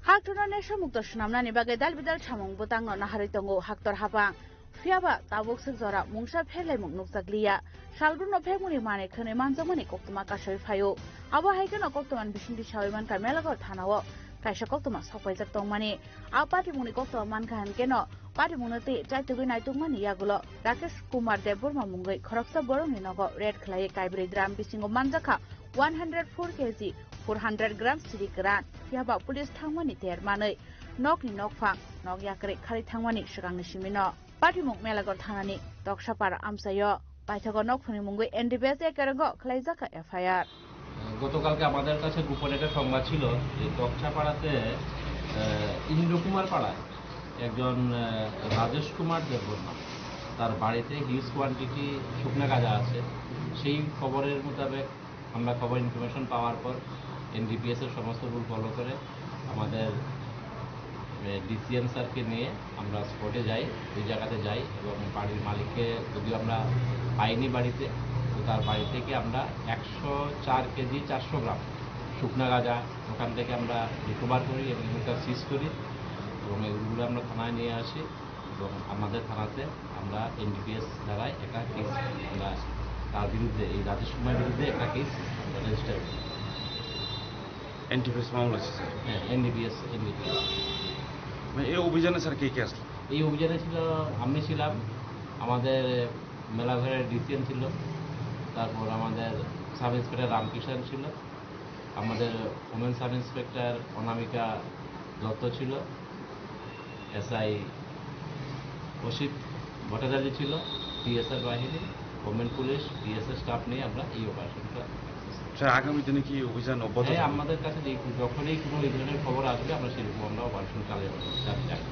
Haktorno nesha mukto swnamnani bagwi dal bidal samung bwtangno naharwi tongo haktor hapang. Phiya ba tabuk swk jora mungsa pherlaimung nukjakliya. Salbrumno phekmani manwi khwnwi manjakmani koktwma kasui phaio. Abo hai kheno koktwmani bisingtwi saui mankha Melaghor thanao kaisa koktwma sokpaijak tongmani. A patimungni koktwma mankha hinkhe no patimungno tei chaitugwi naitukmani yagulo Rakesh Kumar Debbarma mungwi khoroksa borokni nogo raid khlaiwi kaibrwi drum bisingo manjakha one hundred four K G, four hundred gram sidi kwran. Phiya ba police thangmani ter manwi nokni nokphang nok yakrwi kharwi thangmani swkangni simino. Patimung Melaghor thanani Toksapara amchaio paithago nokphangni mungwi N D P S ekerongo khlaijakha F I R. গতকালকে আমাদের কাছে গোপন একটা সংবাদ ছিল যে তক্সাপাড়াতে, আহ, ইন্দ্রকুমার পাড়ায় একজন, আহ, রাজেশ কুমার দেববর্মা, তার বাড়িতে হিউজ কোয়ান্টিটি শুকনা গাঁজা আছে। সেই খবরের মোতাবেক আমরা খবর ইনফরমেশন পাওয়ার পর এনডিপিএস এর সমস্ত রুল ফলো করে আমাদের, এ, ডিসিএম স্যারকে নিয়ে আমরা স্পটে যাই, ওই জায়গাতে যাই এবং বাড়ির মালিককে যদিও আমরা পাইনি বাড়িতে, তো তার বাড়ি থেকে আমরা একশো চার কেজি চারশো গ্রাম শুকনা গাঁজা ওখান থেকে আমরা রিকভার করি এবং এগুলোকে সিজ করি এবং এগুলো আমরা থানায় নিয়ে আসি এবং আমাদের থানাতে আমরা এনডিপিএস ধারায় একটা কেস আমরা তার বিরুদ্ধে, এই রাজেশ কুমারের বিরুদ্ধে একটা কেস আমরা রেজিস্টার করি। এনডিপিএস মামলা হচ্ছে, স্যার। হ্যাঁ, এনডিপিএস, এনডিপিএস। মানে, এই অভিযানে, স্যার, কে কে আসলো? এই অভিযানে ছিল, আমি ছিলাম, আমাদের মেলাঘরের ডিসিএম ছিল, তারপর আমাদের সাব ইন্সপেক্টর রামকিষাণ ছিল, আমাদের ওমেন সাব ইন্সপেক্টর অনামিকা দত্ত ছিল, এসআই অসিত ভট্টাচার্য ছিল, টিএসআর বাহিনী, ওমেন পুলিশ, টিএসআর স্টাফ নিয়ে আমরা এই অপারেশনটা সাকসেস করি। স্যার, আগামী দিনে কি অভিযান অব্যাহত হ্যাঁ, থাকবে? আমাদের কাছে যে যখনই কোনো এই ধরনের খবর আসবে, আমরা সেরকম আমরা অপারেশন চালিয়ে যাবো, চালিয়ে যাবো।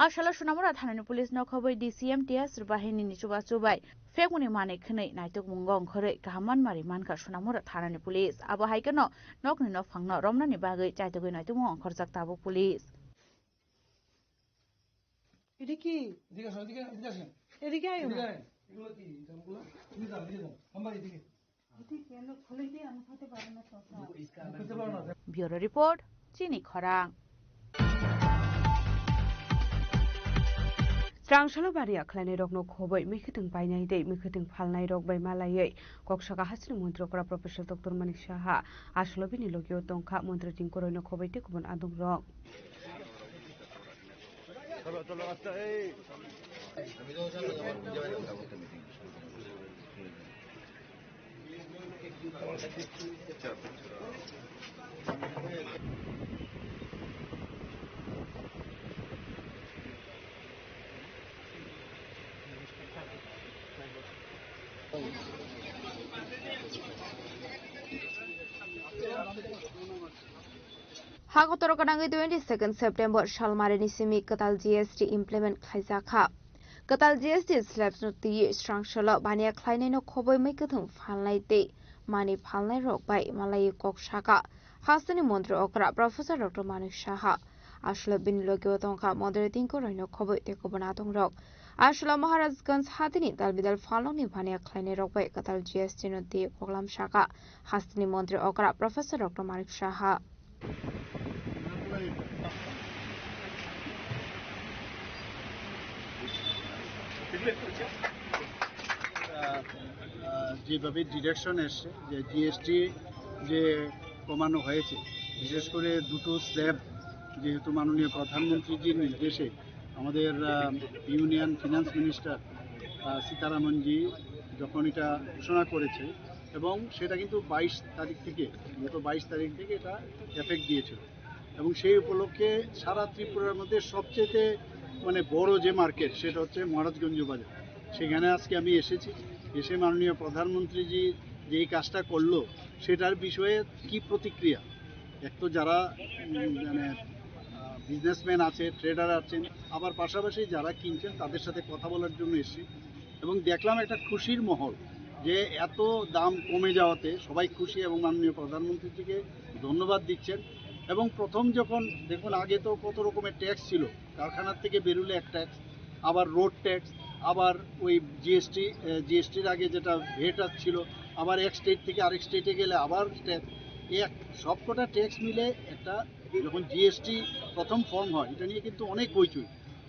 A salo Sonamura thanani police no khobwi D C M T S bahini ni chubachu bai phekmani manwi khwnwi naitukmungo ongkhorwi kaham manmari mankha Sonamura thanani police. Abo hai kheno nokni nokphangno romnani bagwi chaitugwi naitukmungo ongkhorjak tabuk police. এটা কি? এদিকে আসো, এদিকে, এদিকে আসেন। এদিকে আয় না। এদিকে আয়। এগুলো কি? জামগুলো? এদিকে যান, এদিকে যান। আমার এদিকে। Bureau Report, Chini Khorang. Chwrangsalo baniya khlainairokno khobwi mwkhwtwng painai tei mwkhwtwng phalnairok bai malaiwi kok saka hasteni montri okra Professor Doctor Manik Saha aswkno bini logio tongkha montri tingkoroino khobwi tei kubun adongrok. Hakotoro gwnangwi twenty second September salmarini simi kwtal G S T implement khlaijak kha. Kwtal G S T slabs no twiwi srang solo baniya khlainaino khoboi mui kwthwng phalnai tei mani phalnai rok bai malaiwi kok saka hasteni montri okra Professor Doctor Manik Saha. Aswla bini logi o tongkha moderating koroino khoboi tei kobonatong rok. Aswla Maharajganj hatini dalbidal phalnokni baniya khlainai rok bai kwtal G S T no twiwi koklam saka hasteni montri okra Professor Doctor Manik Saha. আহ, আহ, যেভাবে ডিরেকশন এসছে যে জিএসটি যে কমানো হয়েছে, বিশেষ করে দুটো স্ল্যাব, যেহেতু মাননীয় প্রধানমন্ত্রীজির নির্দেশে আমাদের, আহ, ইউনিয়ন ফিনান্স মিনিস্টার, আহ, সীতারামনজি যখন এটা ঘোষণা করেছে, এবং সেটা কিন্তু বাইশ তারিখ থেকে, গত বাইশ তারিখ থেকে এটা এফেক্ট দিয়েছিল। এবং সেই উপলক্ষে সারা ত্রিপুরার মধ্যে সবচেয়ে, মানে, বড় যে মার্কেট, সেটা হচ্ছে মহারাজগঞ্জ বাজার। সেখানে আজকে আমি এসেছি, এসে মাননীয় প্রধানমন্ত্রীজি যেই কাজটা করলো, সেটার বিষয়ে কি প্রতিক্রিয়া? এক তো যারা, উম, মানে, আহ, বিজনেসম্যান আছে, ট্রেডার আছেন, আবার পাশাপাশি যারা কিনছেন, তাদের সাথে কথা বলার জন্য এসেছি। এবং দেখলাম একটা খুশির মহল, যে এত দাম কমে যাওয়াতে সবাই খুশি এবং মাননীয় প্রধানমন্ত্রীজিকে ধন্যবাদ দিচ্ছেন। এবং প্রথম যখন, দেখুন, আগে তো কত রকমের ট্যাক্স ছিল, কারখানার থেকে বেরুলে এক ট্যাক্স, আবার রোড ট্যাক্স, আবার ওই জিএসটি, এ, জিএসটির আগে যেটা ভ্যাট ছিল, আবার এক স্টেট থেকে আরেক স্টেটে গেলে আবার ট্যাক্স। এক সবকটা ট্যাক্স মিলে একটা, যখন জিএসটি প্রথম ফর্ম হয়, এটা নিয়ে কিন্তু অনেক হইচই,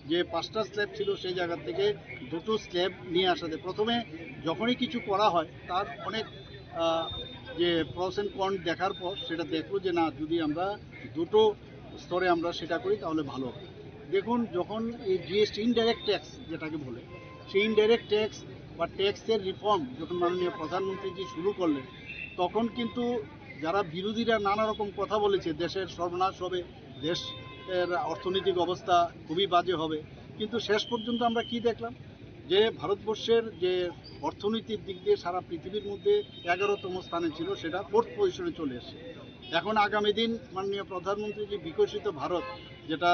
যে পাঁচটা স্ল্যাব ছিল, সেই জায়গা থেকে দুটো স্ল্যাব নিয়ে আসাতে প্রথমে যখনই কিছু করা হয়, তার অনেক, আহ, যে প্রস এন্ড কন দেখার পর সেটা দেখলো যে না, যদি আমরা দুটো স্তরে আমরা সেটা করি, তাহলে ভালো হবে। দেখুন, যখন এই জিএসটি, ইনডাইরেক্ট ট্যাক্স যেটাকে বলে, সেই ইনডাইরেক্ট ট্যাক্স বা ট্যাক্সের রিফর্ম যখন মাননীয় প্রধানমন্ত্রীজি শুরু করলেন, তখন কিন্তু যারা বিরোধীরা নানা রকম কথা বলেছে, দেশের সর্বনাশ হবে, দেশের অর্থনৈতিক অবস্থা খুবই বাজে হবে, কিন্তু শেষ পর্যন্ত আমরা কি দেখলাম, যে ভারতবর্ষের যে অর্থনীতির দিক দিয়ে সারা পৃথিবীর মধ্যে এগারোতম স্থানে ছিল, সেটা ফোর্থ পজিশনে চলে এসেছে। এখন আগামী দিন মাননীয় প্রধানমন্ত্রী যে বিকশিত ভারত, যেটা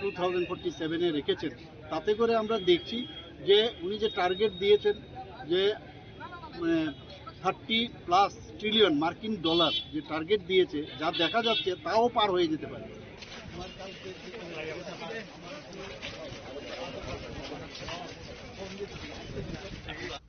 টু থাউজেন্ড ফোর্টি সেভেনে রেখেছেন, তাতে করে আমরা দেখছি যে উনি যে টার্গেট দিয়েছেন, যে, মানে, থার্টি প্লাস ট্রিলিয়ন মার্কিন ডলার যে টার্গেট দিয়েছে, যা দেখা যাচ্ছে তাও পার হয়ে যেতে পারে।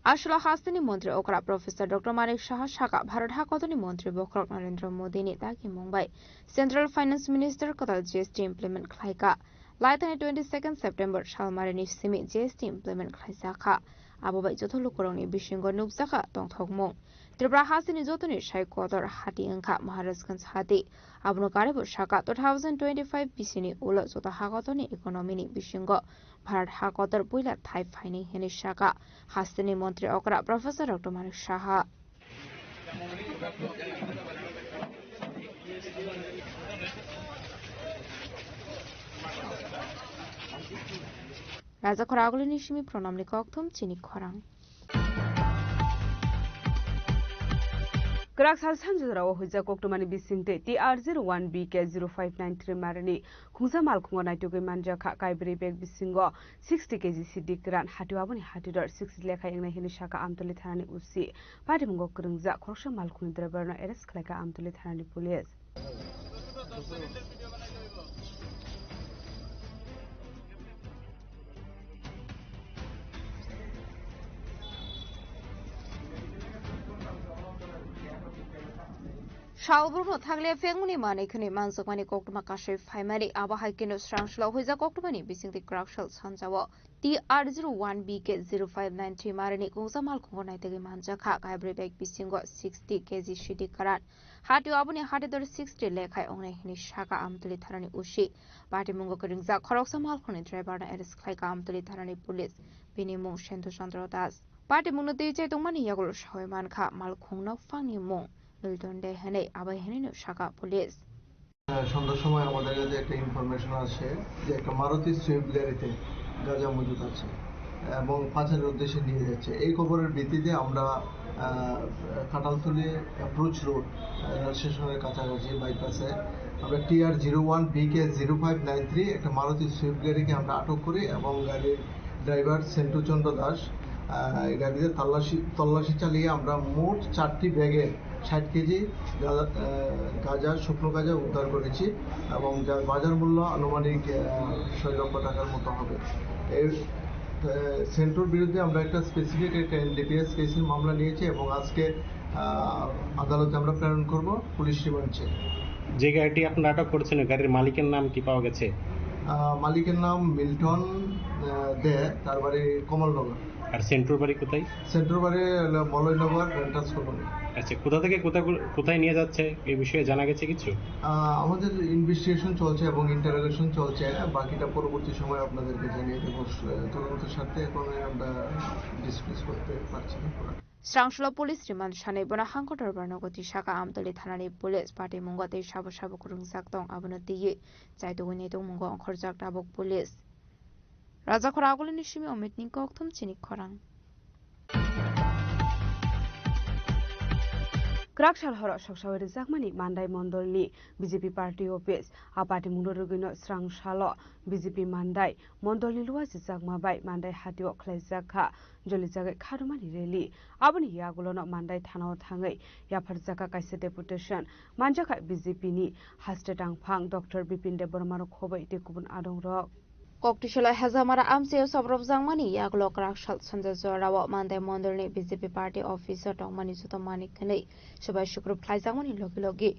Aswla hasteni montri okra Professor Doctor Manik Saha saka Bharat hakotorni montri bokhorok Narendra Modini dagi mung bai Central Finance Minister kwtal G S T implement khlaika. Laithani twenty second September salmarini simi G S T implement khlaijakha. Abo bai joto lukurokni bisingo nukjakha tongthokmung. Tripura hasteni jotoni sai kotor hati wngkha Maharajganj hati. Abono karibo saka two thousand twenty five bisini ulo joto hakotorni economy ni bisingo Bharat hakotor puila thai phaini hinwi saka hasteni montri okra Professor Doctor Manik Saha. Raja khoragulini simi pranamni kokthum chini khorang. Kwrak sal sanjorao huijak koktwmani bisingtwi T R zero one B K zero five nine three marini khungsa malkhungo naitugwi manjakha, kaibrwi bag bisingo sixty K G sidi kwran, hatio aboni hatio dor sixty lekha wngnai hinwi saka Amtoli thanani O C. Patimungo kwrwngjak khoroksa malkhungni driverno arrest khlaikha Amtoli thanani police. Salbrumno thakle phengmani manwi khwnwi manjakmani koktwma kasui phaimani, abo hai kheno srang salo huijak koktwmani bisingtwi kwrak sal sanjao. T R zero one B K zero five nine three marini kungsa malkhungo naitugwi manjakha, kaibrwi bag bisingo sixty K G sidi karan. Hatio aboni hatidor sixty lekhai ongnai hwnwi saka Amtwlwi thanani O C. Patimungo kwrwngjak khoroksa malkhungni driver no arrest khlaikha Amtwlwi thanani police, bini mung Sentu Chandra Das. Patimungno twi chai tongmani yagulo sawi mankha malkhungno phangni mung Milton De hwnwi, abai hwnwino saka police. আহ, সন্ধ্যার সময় আমাদের কাছে একটা ইনফরমেশন আসে যে একটা মারুতি সুইফট গাড়িতে গাঁজা মজুদ আছে এবং পাচারের উদ্দেশ্যে নিয়ে যাচ্ছে। এই খবরের ভিত্তিতে আমরা, আহ, কাঁঠালতলী অ্যাপ্রোচ রোড, আহ, রেল স্টেশনের কাছাকাছি বাইপাসে আমরা T R zero one B K zero five nine three একটা মারুতি সুইফট গাড়িকে আমরা আটক করি এবং গাড়ির ড্রাইভার সেন্টু চন্দ্র দাস, আহ, এই গাড়িতে তল্লাশি, তল্লাশি চালিয়ে আমরা মোট চারটি ব্যাগে ষাট কেজি গাঁজা, আহ, গাঁজা, শুকনো গাঁজা উদ্ধার করেছি এবং যার বাজার মূল্য আনুমানিক, আহ, ছয় লক্ষ টাকার মতো হবে। এই, আহ, সেন্টুর বিরুদ্ধে আমরা একটা স্পেসিফিক একটা এনডিপিএস কেসের মামলা নিয়েছি এবং আজকে, আহ, আদালতে আমরা প্রেরণ করব পুলিশ রিমান্ড চেয়ে। যে গাড়িটি আপনারা আটক করেছেন, ওই গাড়ির মালিকের নাম কি পাওয়া গেছে? আহ, মালিকের নাম মিল্টন, আহ, দে, তার বাড়ি কমলনগর। আর সেন্টুর বাড়ি কোথায়? সেন্টুর বাড়ি হলো মলয়নগর রেন্টার্স কলোনি। আচ্ছা, কোথা থেকে কোথা, কোথায় নিয়ে যাচ্ছে, এই বিষয়ে জানা গেছে কিছু? আহ, আমাদের ইনভেস্টিগেশন চলছে এবং ইন্টারোগেশন চলছে, বাকিটা পরবর্তী সময় আপনাদেরকে জানিয়ে দেবো। আহ, তদন্তের স্বার্থে এখন আমরা ডিসক্লোজ করতে পারছি না পুরো। Srangshalo police rimani sanwi bono hangkotor barnogo tisaka Amtwlwi thanani police patimungo tei sabo sabo kwrwngjak tong abono twiwi chaitugwi naitugmungo ongkhorjak tabuk police. Rajakhor Agulini simi Omitni kokthum chini khorang. Kwrak sal horo soksawi rwjakmani Mandai Mondolni B J P party office. A party mungno rwgwino srang salo B J P Mandai Mondolni luajijakma bai Mandai hatio khlaijak kha, jolijagwi kharumani rally. Aboni yagulono Mandai thanao thangwi yapharjak kha kaisa deputation. Manjakha B J P ni haste tangphang Doctor Bipin Debbarma rok khoboi tei kubun adongrok. Koktisalo Hezamara amchaio sobrobjakmani yagulo kwrak sal sanja jorao Mandai Mondolni B J P party office o tongmani joto manik hwnwi swbai sukrup khlaijakmani logi logi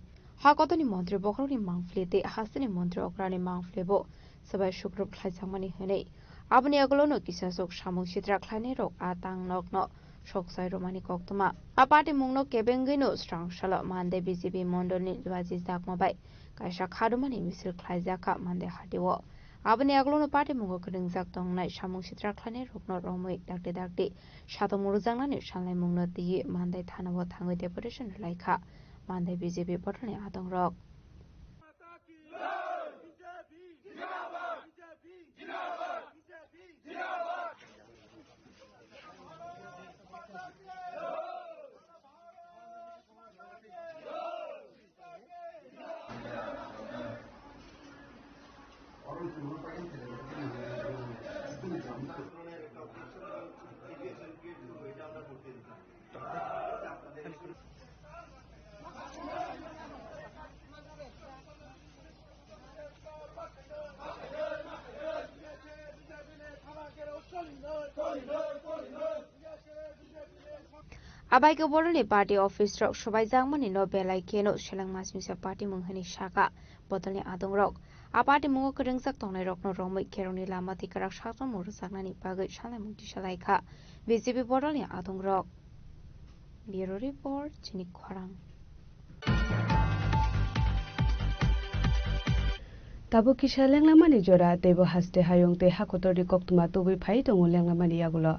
hakotoni montri bokhorokni mangpili tei hasteni montri okrani mangpili bo swbai sukrup khlaijakmani hwnwi aboni yagulono kisasuk samung sitra khlainairok a tangnokno soksai romani koktwma. A party mungno kebengwino srang salo Mandai B J P mondolni luajijakma bai kaisa kharumani misil khlaijakha Mandai hatio. Aboni yagulono party mungo kwrwngjak tongnai samung sitra khlainairokno romwi dakti dakti satung rwjaknani sanlaimungno twiwi Mandai thanao thangwi deputation rwlaikha Mandai B J P bodolni adongrok. Abai khe bodolni party office rok swbaijakmani no belai kheno seleng masmisa party mung hwnwi saka bodolni adongrok. A party mungo kwrwngjak tongnai rokno romwi kherokni lama twi kwrak sakchangmung rwjaknani bagwi sanlaimung tisalaikha B J P bodolni adongrok. Bureau Report, chini khorang. Tabuk kisa lenglamani jora, teibo haste hayung tei hakotorni koktwma tubui phai tongo lenglamani yagulo.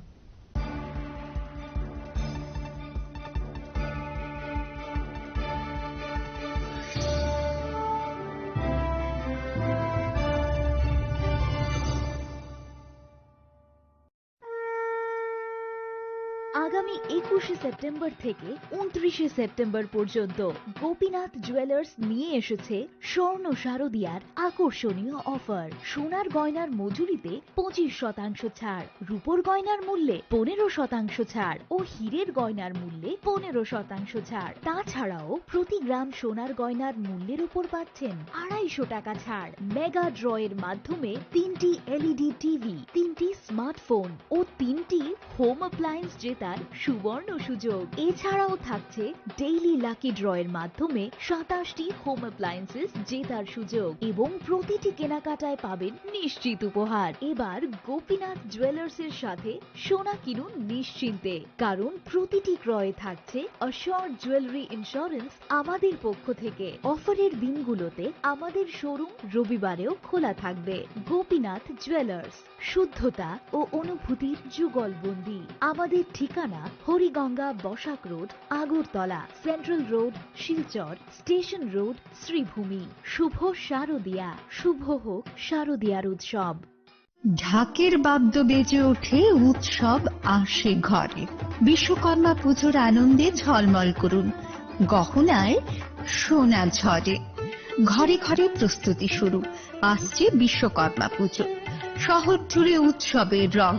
আগামী একুশে সেপ্টেম্বর থেকে ঊনত্রিশে সেপ্টেম্বর পর্যন্ত গোপীনাথ জুয়েলার্স নিয়ে এসেছে স্বর্ণ শারদিয়ার আকর্ষণীয় অফার। সোনার গয়নার মজুরিতে পঁচিশ শতাংশ ছাড়, রূপোর গয়নার মূল্যে পনেরো শতাংশ ছাড় ও হীরের গয়নার মূল্যে পনেরো শতাংশ ছাড়। তাছাড়াও প্রতি গ্রাম সোনার গয়নার মূল্যের উপর পাচ্ছেন আড়াইশো টাকা ছাড়। মেগা ড্রয়ের মাধ্যমে তিনটি এলইডি টিভি, তিনটি স্মার্টফোন ও তিনটি হোম অ্যাপ্লায়েন্স জেতার সুবর্ণ সুযোগ। এছাড়াও থাকছে ডেইলি লাকি ড্র এর মাধ্যমে সাতাশটি হোম অ্যাপ্লায়েন্সেস জেতার সুযোগ এবং প্রতিটি কেনাকাটায় পাবেন নিশ্চিত উপহার। এবার গোপীনাথ জুয়েলার্স এর সাথে সোনা কিনুন নিশ্চিন্তে, কারণ প্রতিটি ক্রয়ে থাকছে অ্যাসিওরড জুয়েলারি ইন্স্যুরেন্স আমাদের পক্ষ থেকে। অফারের দিনগুলোতে আমাদের শোরুম রবিবারেও খোলা থাকবে। গোপীনাথ জুয়েলার্স, শুদ্ধতা ও অনুভূতির যুগলবন্দি। আমাদের ঠিকানা Hariganga Basak road, Agartala, central road, Silchar, station road, Sribhumi. শুভ শারদিয়া, শুভ হোক শারদিয়ার উৎসব। ঢাকের বাদ্য বেজে ওঠে, উৎসব আসে ঘরে। বিশ্বকর্মা পুজোর আনন্দে ঝলমল করুন গহনায় সোনা ঝরে। ঘরে ঘরে প্রস্তুতি শুরু, আসছে বিশ্বকর্মা পুজো। শহর জুড়ে উৎসবের রং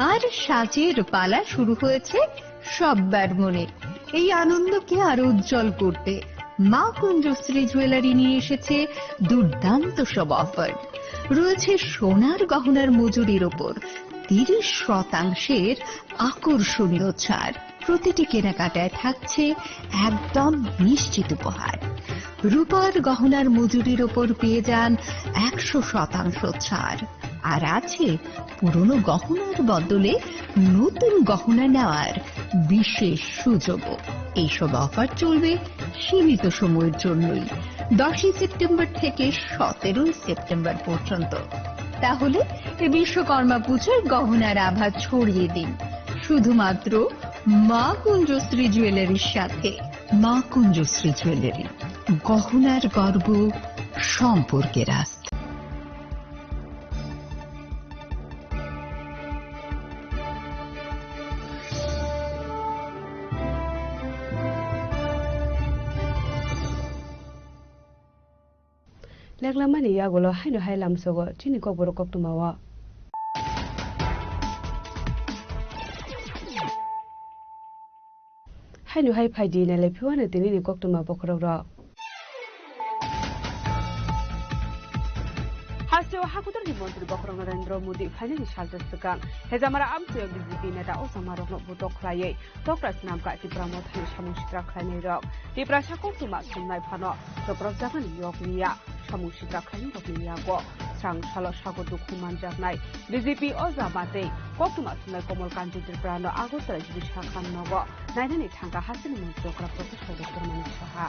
আর সাজের পালা শুরু হয়েছে সব্বার মনে। এই আনন্দকে আরো উজ্জ্বল করতে মা কুঞ্জশ্রী জুয়েলারি নিয়ে এসেছে দুর্দান্ত সব অফার। রয়েছে সোনার গহনার মজুরির ওপর তিরিশ শতাংশের আকর্ষণীয় ছাড়। প্রতিটি কেনাকাটায় থাকছে একদম নিশ্চিত উপহার। রূপার গহনার মজুরির ওপর পেয়ে যান একশো শতাংশ ছাড়। আর আছে পুরনো গহনার বদলে নতুন গহনা নেওয়ার বিশেষ সুযোগও। এইসব অফার চলবে সীমিত সময়ের জন্যই, দশই সেপ্টেম্বর থেকে সতেরোই সেপ্টেম্বর পর্যন্ত। তাহলে এই বিশ্বকর্মা পুজোর গহনার আভা ছড়িয়ে দিন শুধুমাত্র মা কুঞ্জশ্রী জুয়েলারির সাথে। মা কুঞ্জশ্রী জুয়েলারি, গহনার গর্ব, সম্পর্কের আস্থা। Leklamani yagulo haino hai lamsogo chini kokborok koktwmao. Haino hai phaidi nailai phiwano tinini koktwma bokhorok rok. Hasteo hakutorni montri bokhorok Narendra Modi phainani salsa swkang Hejamara amchaio B J P neta o jamarokno butok khlaiwi tokra swnamkha Tipra Mothani samung sitra khlainairok. Tiprasa koktwma thumnai phano chopropjaknani yok niya. Samung sitra khlainairokni yago srang salo sago dukhu manjaknai B J P o jama tei koktwma thumnai Komol Kanti Tripuranw Agartala Jibisakhan nogo nainani thangkha hasteni montri okra Professor Doctor Manik Saha.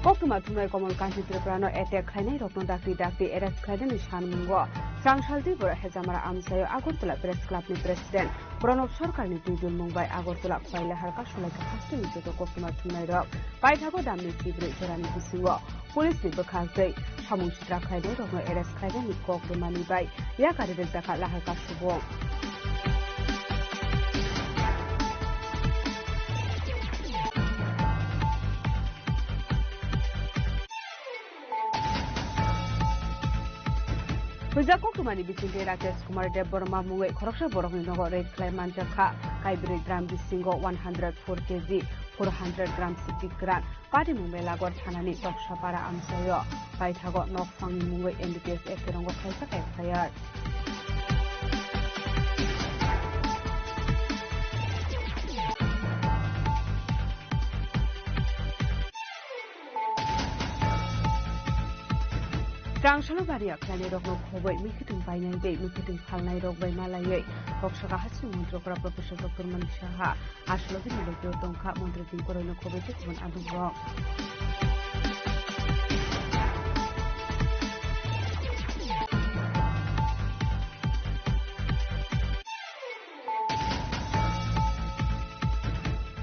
Koktwma thumnai Komol Kanti Tripuranw attack khlainairokno dakti dakti arrest khlainani sanmungo srang saltwi borok Hejamara amchaio Agartala Press Clubni President Pranab Sarkarni twi dulmung bai Agartala Khwai Lahar kasulaikha hasteni joto koktwma thumnairok. Paithago damni chibrwi jorani bisingo Police ni bwkhak tei samung sitra khlainairokno arrest khlainani kok rwmani bai yakari rwkjakha Lahar kasubung. Hujak koktwmani bisingtwi Rakesh Kumar Debbarma mungwi khoroksa borokni nogo raid khlai manjakha. Kaibrwi gram bisingo one hundred four K G, four hundred gram siti kwran. Patimung Belagor thanani Toksapara amchaio paithago nokphangni mungwi M B P S F T rongo khlaijak F I R. Rangsalo bariya khlainairokno khobwi mikhitung painai tei mikhitung phalnairok bai malaiwi Toksaka hasteni montri okra Professor Doctor Manik Saha. Aswk logi ni logi o tongkha montri twi koroi no khobwi tei kubun aduk rok.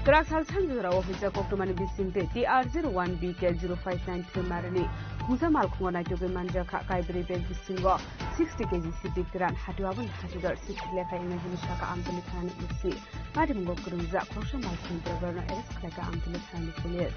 Kwrak sal sanjwk rao hwijak koktwmani bising tei T R zero one B K zero five nine three marini khungsa malkhungo naitugwi manjakha. Kaibrwi bag bisingo sixty K G siti kwran, hatio aboni hatidor sixty lekha wngnai hwnwi sakha Amtwlwi thanani O C. Patimwngo kwrwngjak khoroksa malkhung driverno arrest khlaikha Amtwlwi thanani police.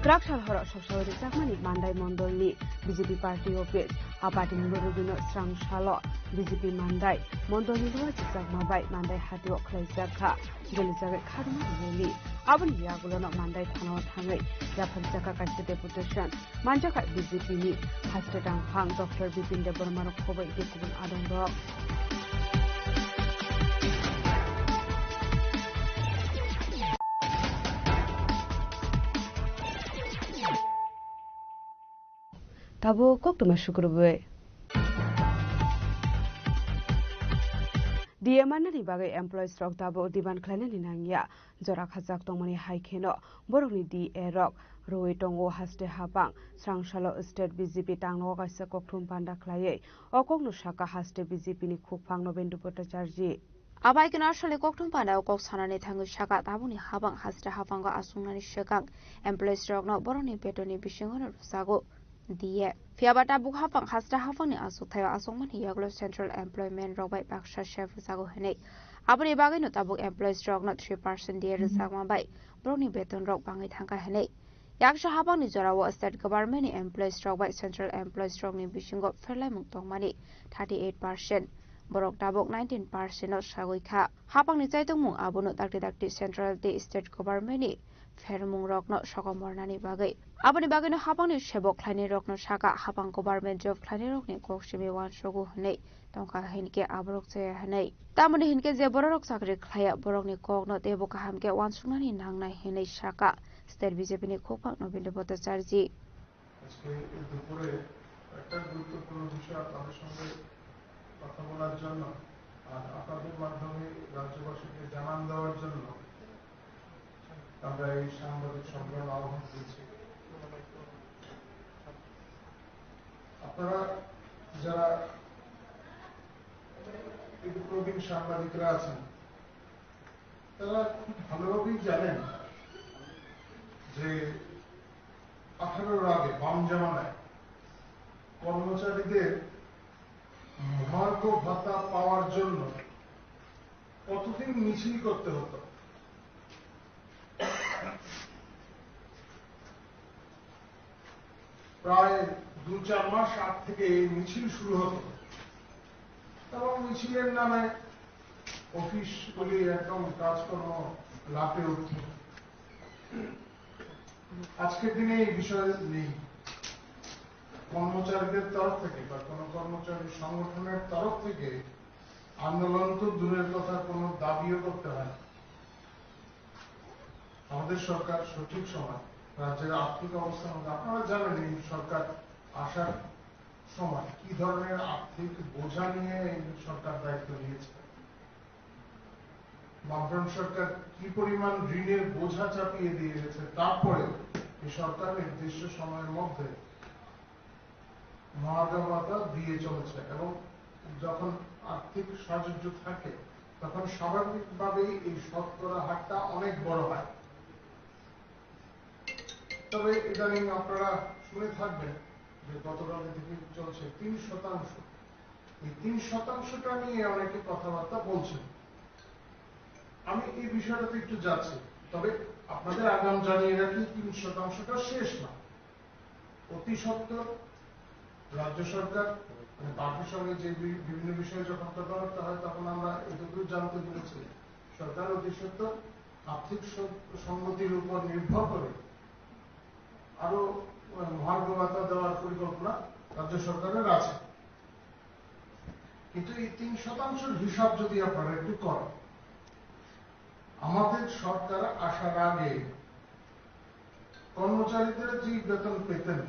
Raksal horo soksa rijak mani Mandai Mondol ni B J P party office. A party ni borok bino srang salo B J P Mandai Mondol ni luwa rijak ma bai Mandai hati o khlai jak kha. Jeli jagai khadma rally. Aboni yagulo no Mandai thana o thangwi yaphar jak kha kaisa deputation. Manjakha B J P ni haste tangphang Doctor Bipin Debbarma rok khobai tei kubun adong rok. Tabuk koktwma sukrubwi. D A manani bagwi employees rok tabuk demand khlainani nangya. Jora khajak tongmani hai kheno borokni D A rok rwui tongo haste hapang. Srangsalo state B J P tangnogo kaisa kokthum panda khlaiwi o kokno sakha haste B J P ni khukphang Nobendra Bhattacharjee. Abai khe Narsalni kokthum panda o kok sanani thangwi sakha, tabukni hapang haste hapango achuknani swkang employees rokno borokni betonni bisingono rwjago D A. Phiyaba tabuk hapang haste hapangni achukthai o achukmani yagulo central employment rok bai baksa sep rwjago hinwi. Aboni bagwino tabuk employees rokno three percent D A rwjakma bai borokni beton rok bangwi thangkha hinwi. Yaksa hapangni jorao state government ni employees rok bai central employees rokni bisingo pherlaimung tongmani thirty eight percent, borok tabuk nineteen percent no sagwi kha. Hapangni chaitokmung abono dakti dakti central tei state government ni phermung rokno sokomornani bagwi. Aboni bagwino hapangni sebok khlainai rokno sakha hapang government job khlainai rokni kok simi uansugo hinwi tongkha hinkhe aborok chaya hinwi. Tamoni hinkhe je bororok chakri khlaiya borokni kokno teibo kaham khe uansuknani nangnai hinwi sakha state B J P ni khukphang Nobendra Bhattacharjee. আজকে এই দুপুরে একটা গুরুত্বপূর্ণ বিষয় আপনাদের সঙ্গে কথা বলার জন্য আর আপনাদের মাধ্যমে রাজ্যবাসীকে জানান দেওয়ার জন্য আমরা এই সাংবাদিক সম্মেলন আহ্বান করেছি। আপনারা যারা এই প্রবীণ সাংবাদিকরা আছেন, তারা খুব ভালোভাবেই জানেন যে আঠারোর আগে বাম জামানায় কর্মচারীদের মহার্ঘ ভাতা পাওয়ার জন্য কতদিন মিছিল করতে হতো। প্রায় দু চার মাস আগ থেকে এই মিছিল শুরু হতো এবং মিছিলের নামে অফিসগুলি একদম কাজকর্ম লাফে উঠত। আজকের দিনে এই বিষয় নেই। কর্মচারীদের তরফ থেকে বা কোনো কর্মচারী সংগঠনের তরফ থেকে আন্দোলন তো দূরের কথা, কোনো দাবিও করতে হয় না। আমাদের সরকার সঠিক সময়, রাজ্যের আর্থিক অবস্থা মতো, আপনারা জানেন এই সরকার আসার সময় কি ধরনের আর্থিক বোঝা নিয়ে এই সরকার দায়িত্ব নিয়েছে। বামফ্রন্ট সরকার কি পরিমাণ ঋণের বোঝা চাপিয়ে দিয়ে গেছে, তারপরে এই সরকার নির্দিষ্ট সময়ের মধ্যে মহার্ঘ ভাতা দিয়ে চলেছে এবং যখন আর্থিক সাহায্য থাকে, তখন স্বাভাবিকভাবেই এই শতকরা হারটা অনেক বড় হয়। তবে ইদানিং আপনারা শুনে থাকবেন যে গতকাল থেকে চলছে তিন শতাংশ। এই তিন শতাংশটা নিয়ে অনেকে কথাবার্তা বলছেন। আমি এই বিষয়টাতে একটু যাচ্ছি, তবে আপনাদের আগাম জানিয়ে রাখি, তিন শতাংশটা শেষ না। অতি সত্বর রাজ্য সরকার, মানে, পার্টির সঙ্গে যে বি-, বিভিন্ন বিষয়ে যখন কথাবার্তা হয়, তখন আমরা এটুকু জানতে পেরেছি, সরকার অতি সত্বর আর্থিক স-, সঙ্গতির উপর নির্ভর করে আরো, আহ, মহার্ঘ ভাতা দেওয়ার পরিকল্পনা রাজ্য সরকারের আছে। কিন্তু এই তিন শতাংশের হিসাব যদি আপনারা একটু করেন, আমাদের সরকার আসার আগে কর্মচারীদের যে বেতন পেতেন,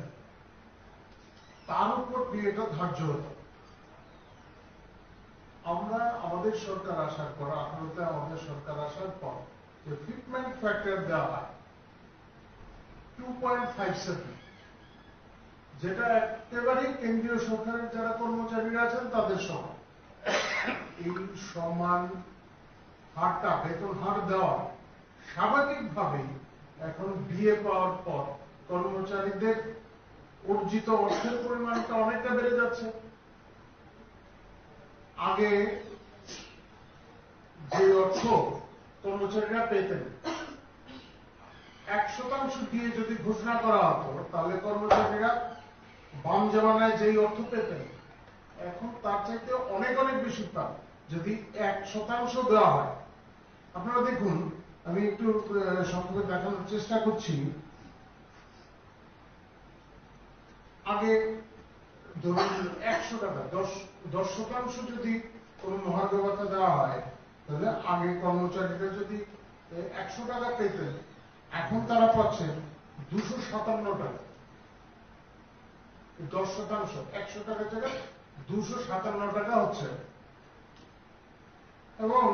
তার উপর ডিএটা ধার্য হতো। আমরা আমাদের সরকার আসার পর, আঠারোতে আমাদের সরকার আসার পর যে ফিটমেন্ট ফ্যাক্টর দেওয়া হয়, টু পয়েন্ট ফাইভ সেভেন, যেটা একেবারেই কেন্দ্রীয় সরকারের যারা কর্মচারীরা আছেন তাদের সমান। এই সমান হারটা, বেতন হার দেওয়া স্বাভাবিকভাবেই এখন ডিএ পাওয়ার পর কর্মচারীদের অর্জিত অর্থের পরিমাণটা অনেকটা বেড়ে যাচ্ছে। আগে যে অর্থ কর্মচারীরা পেতেন, এক শতাংশ দিয়ে যদি ঘোষণা করা হতো, তাহলে কর্মচারীরা বাম জমানায় যেই অর্থ পেতেন, এখন তার চাইতে অনেক অনেক বেশি পান, যদি এক শতাংশ দেওয়া হয়। আপনারা দেখুন, আমি একটু আহ, সংক্ষেপে দেখানোর চেষ্টা করছি। আগে ধরুন একশো টাকা, দশ দশ শতাংশ যদি কোনো মহার্ঘ ভাতা দেওয়া হয়, তাহলে আগে কর্মচারীরা যদি একশো টাকা পেতেন, এখন তারা পাচ্ছেন দুশো সাতান্ন টাকা। দশ শতাংশ, একশো টাকা জায়গায় দুশো সাতান্ন টাকা হচ্ছে। এবং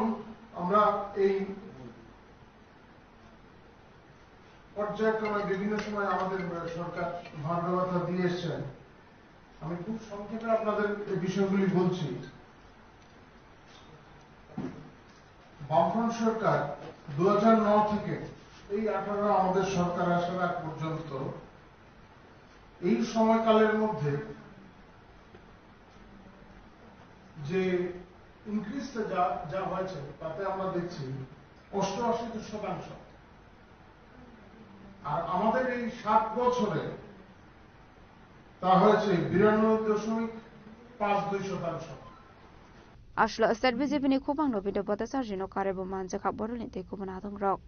আমরা এই পর্যায়ক্রমে বিভিন্ন সময় আমাদের সরকার মহার্ঘ ভাতা দিয়ে এসছেন। আমি খুব সংক্ষেপে আপনাদের এই বিষয়গুলি বলছি। বামফ্রন্ট সরকার দু হাজার নয় থেকে এই আঠারো আমাদের সরকার আসার আগ পর্যন্ত এই সময়কালের মধ্যে যে ইনক্রিজটা যা যা হয়েছে, তাতে আমরা দেখছি অষ্টআশি শতাংশ। আর আমাদের এই সাত বছরে তা হয়েছে বিরানব্বই দশমিক পাঁচ দুই শতাংশ। Ashlo state B J P ni khubang no video bota charji no kare bo manjakha borok ni tei kubun adong rok.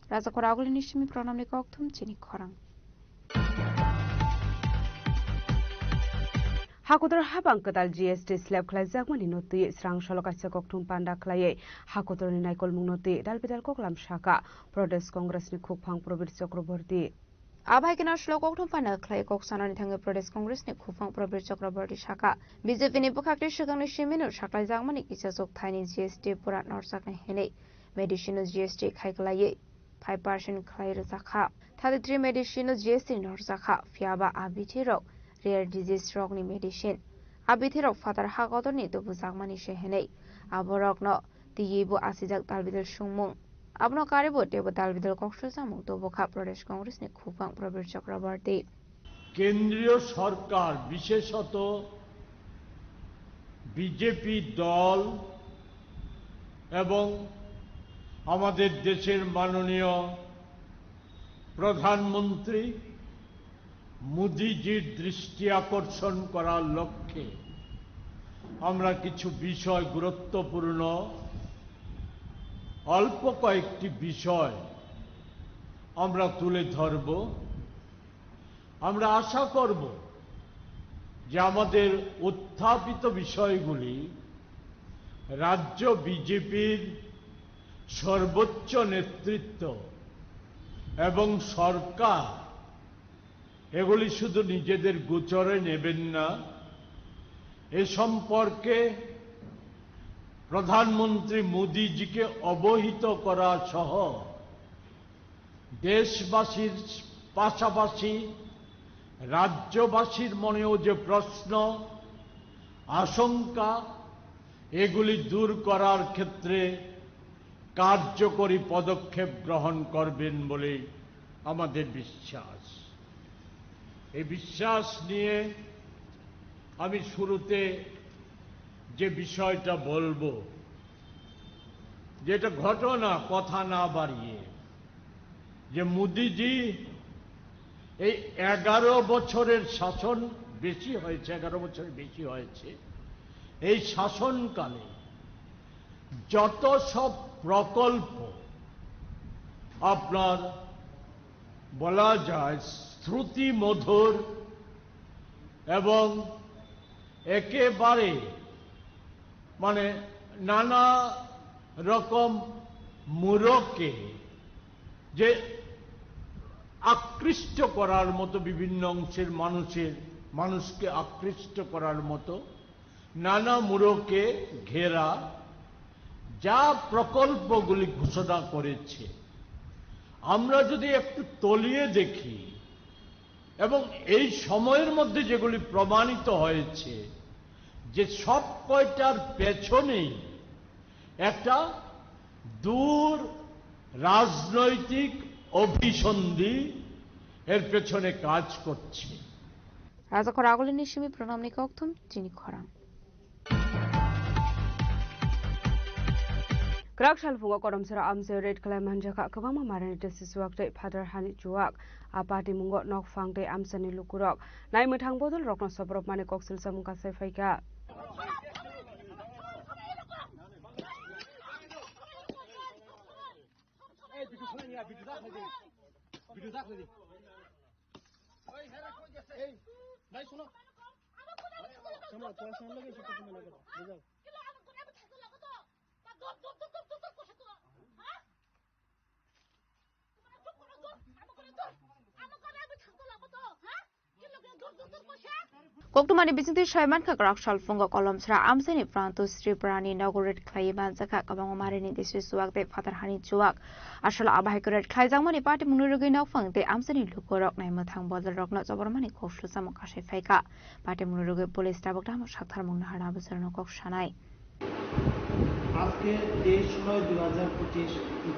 Raja Khora Aguli ni simi pranam ni kok thum chini khorang. Hakotor habang kwtal G S T slap khlaijakmani no twi srang solo kaisa kokthum panda khlaiwi hakotorni naikolmung no twi dalbidal koklam saka Pradesh Congress ni khukphang Prabir Chakraborty. Abai khe no slo kokthum panda khlai kok sanani thangwi Pradesh Congress ni khukphang Prabir Chakraborty saka B J P ni bwkhak tei swkangni simi no saklaijakmani kisa chuk thaini G S T pura norjaknai hinwi medicine no G S T khai khlaiwi five percent khlai rwjakha. Thirty three medicine no G S T norjakha, phiyaba a bithi rok rare disease rokni medicine. A bithi rok phatar ha kotorni tubujakmani se hinwi aborokno twiwi bo asijak dalbidal sungmung. Abono karwi bo teibo dalbidal kok sujamung tubukha Pradesh Congress ni khukphang Prabir Chakraborty. কেন্দ্রীয় সরকার, বিশেষত বিজেপি দল এবং আমাদের দেশের মাননীয় প্রধানমন্ত্রী মোদিজির দৃষ্টি আকর্ষণ করার লক্ষ্যে আমরা কিছু বিষয়, গুরুত্বপূর্ণ অল্প কয়েকটি বিষয় আমরা তুলে ধরব। আমরা আশা করব যে আমাদের উত্থাপিত বিষয়গুলি রাজ্য বিজেপির সর্বোচ্চ নেতৃত্ব এবং সরকার এগুলি শুধু নিজেদের গোচরে নেবেন না, এ সম্পর্কে প্রধানমন্ত্রী মোদিজিকে অবহিত করা সহ দেশবাসীর পাশাপাশি রাজ্যবাসীর মনেও যে প্রশ্ন, আশঙ্কা, এগুলি দূর করার ক্ষেত্রে কার্যকরী পদক্ষেপ গ্রহণ করবেন বলেই আমাদের বিশ্বাস। এই বিশ্বাস নিয়ে আমি শুরুতে যে বিষয়টা বলবো, যেটা ঘটনা, কথা না বাড়িয়ে, যে মোদিজি এই এগারো বছরের শাসন, বেশি হয়েছে, এগারো বছর বেশি হয়েছে, এই শাসনকালে যত সব প্রকল্প আপনার বলা যায় শ্রুতি মধুর এবং একেবারে মানে নানা রকম মুরকে যে আকৃষ্ট করার মতো, বিভিন্ন অংশের মানুষের, মানুষকে আকৃষ্ট করার মতো নানা মুরকে ঘেরা যা প্রকল্পগুলি ঘোষণা করেছে, আমরা যদি একটু তলিয়ে দেখি এবং এই সময়ের মধ্যে যেগুলি প্রমাণিত হয়েছে যে সব কয়টার পেছনেই একটা দূর রাজনৈতিক অভিসন্ধি এর পেছনে কাজ করছে। Raja Khora Aguli ni simi pranam ni kok thum chini khorang. Kwrak salphungo Kolomsra amchai raid khlai manjakha kwbangma marini tei sisuwak tei phatar hani chuwak. A patimungo nokphang tei amchaini lukurok naimwthang bodol rokno sobrokmani koksil samung kasai phaikha. Koktwmani bisingtwi saimankha, kwrak salphungo Kolomsra amchaini Pranto Sri Prani nogo raid khlaiwi manjakha kwbangma marini tei sisuwak tei phatar hani chuwak. Asol abahaikhe raid khlaijakmani patimungni rwgwi nokphang tei amchaini lukurok naimwthang bodolrokno chobormani koksil samung kasai phaikha. Patimungni rwgwi police tabuk tamo saktharmung naharna bwsarokno kok sanai. আজকে তেইশ নয় দুই হাজার পঁচিশ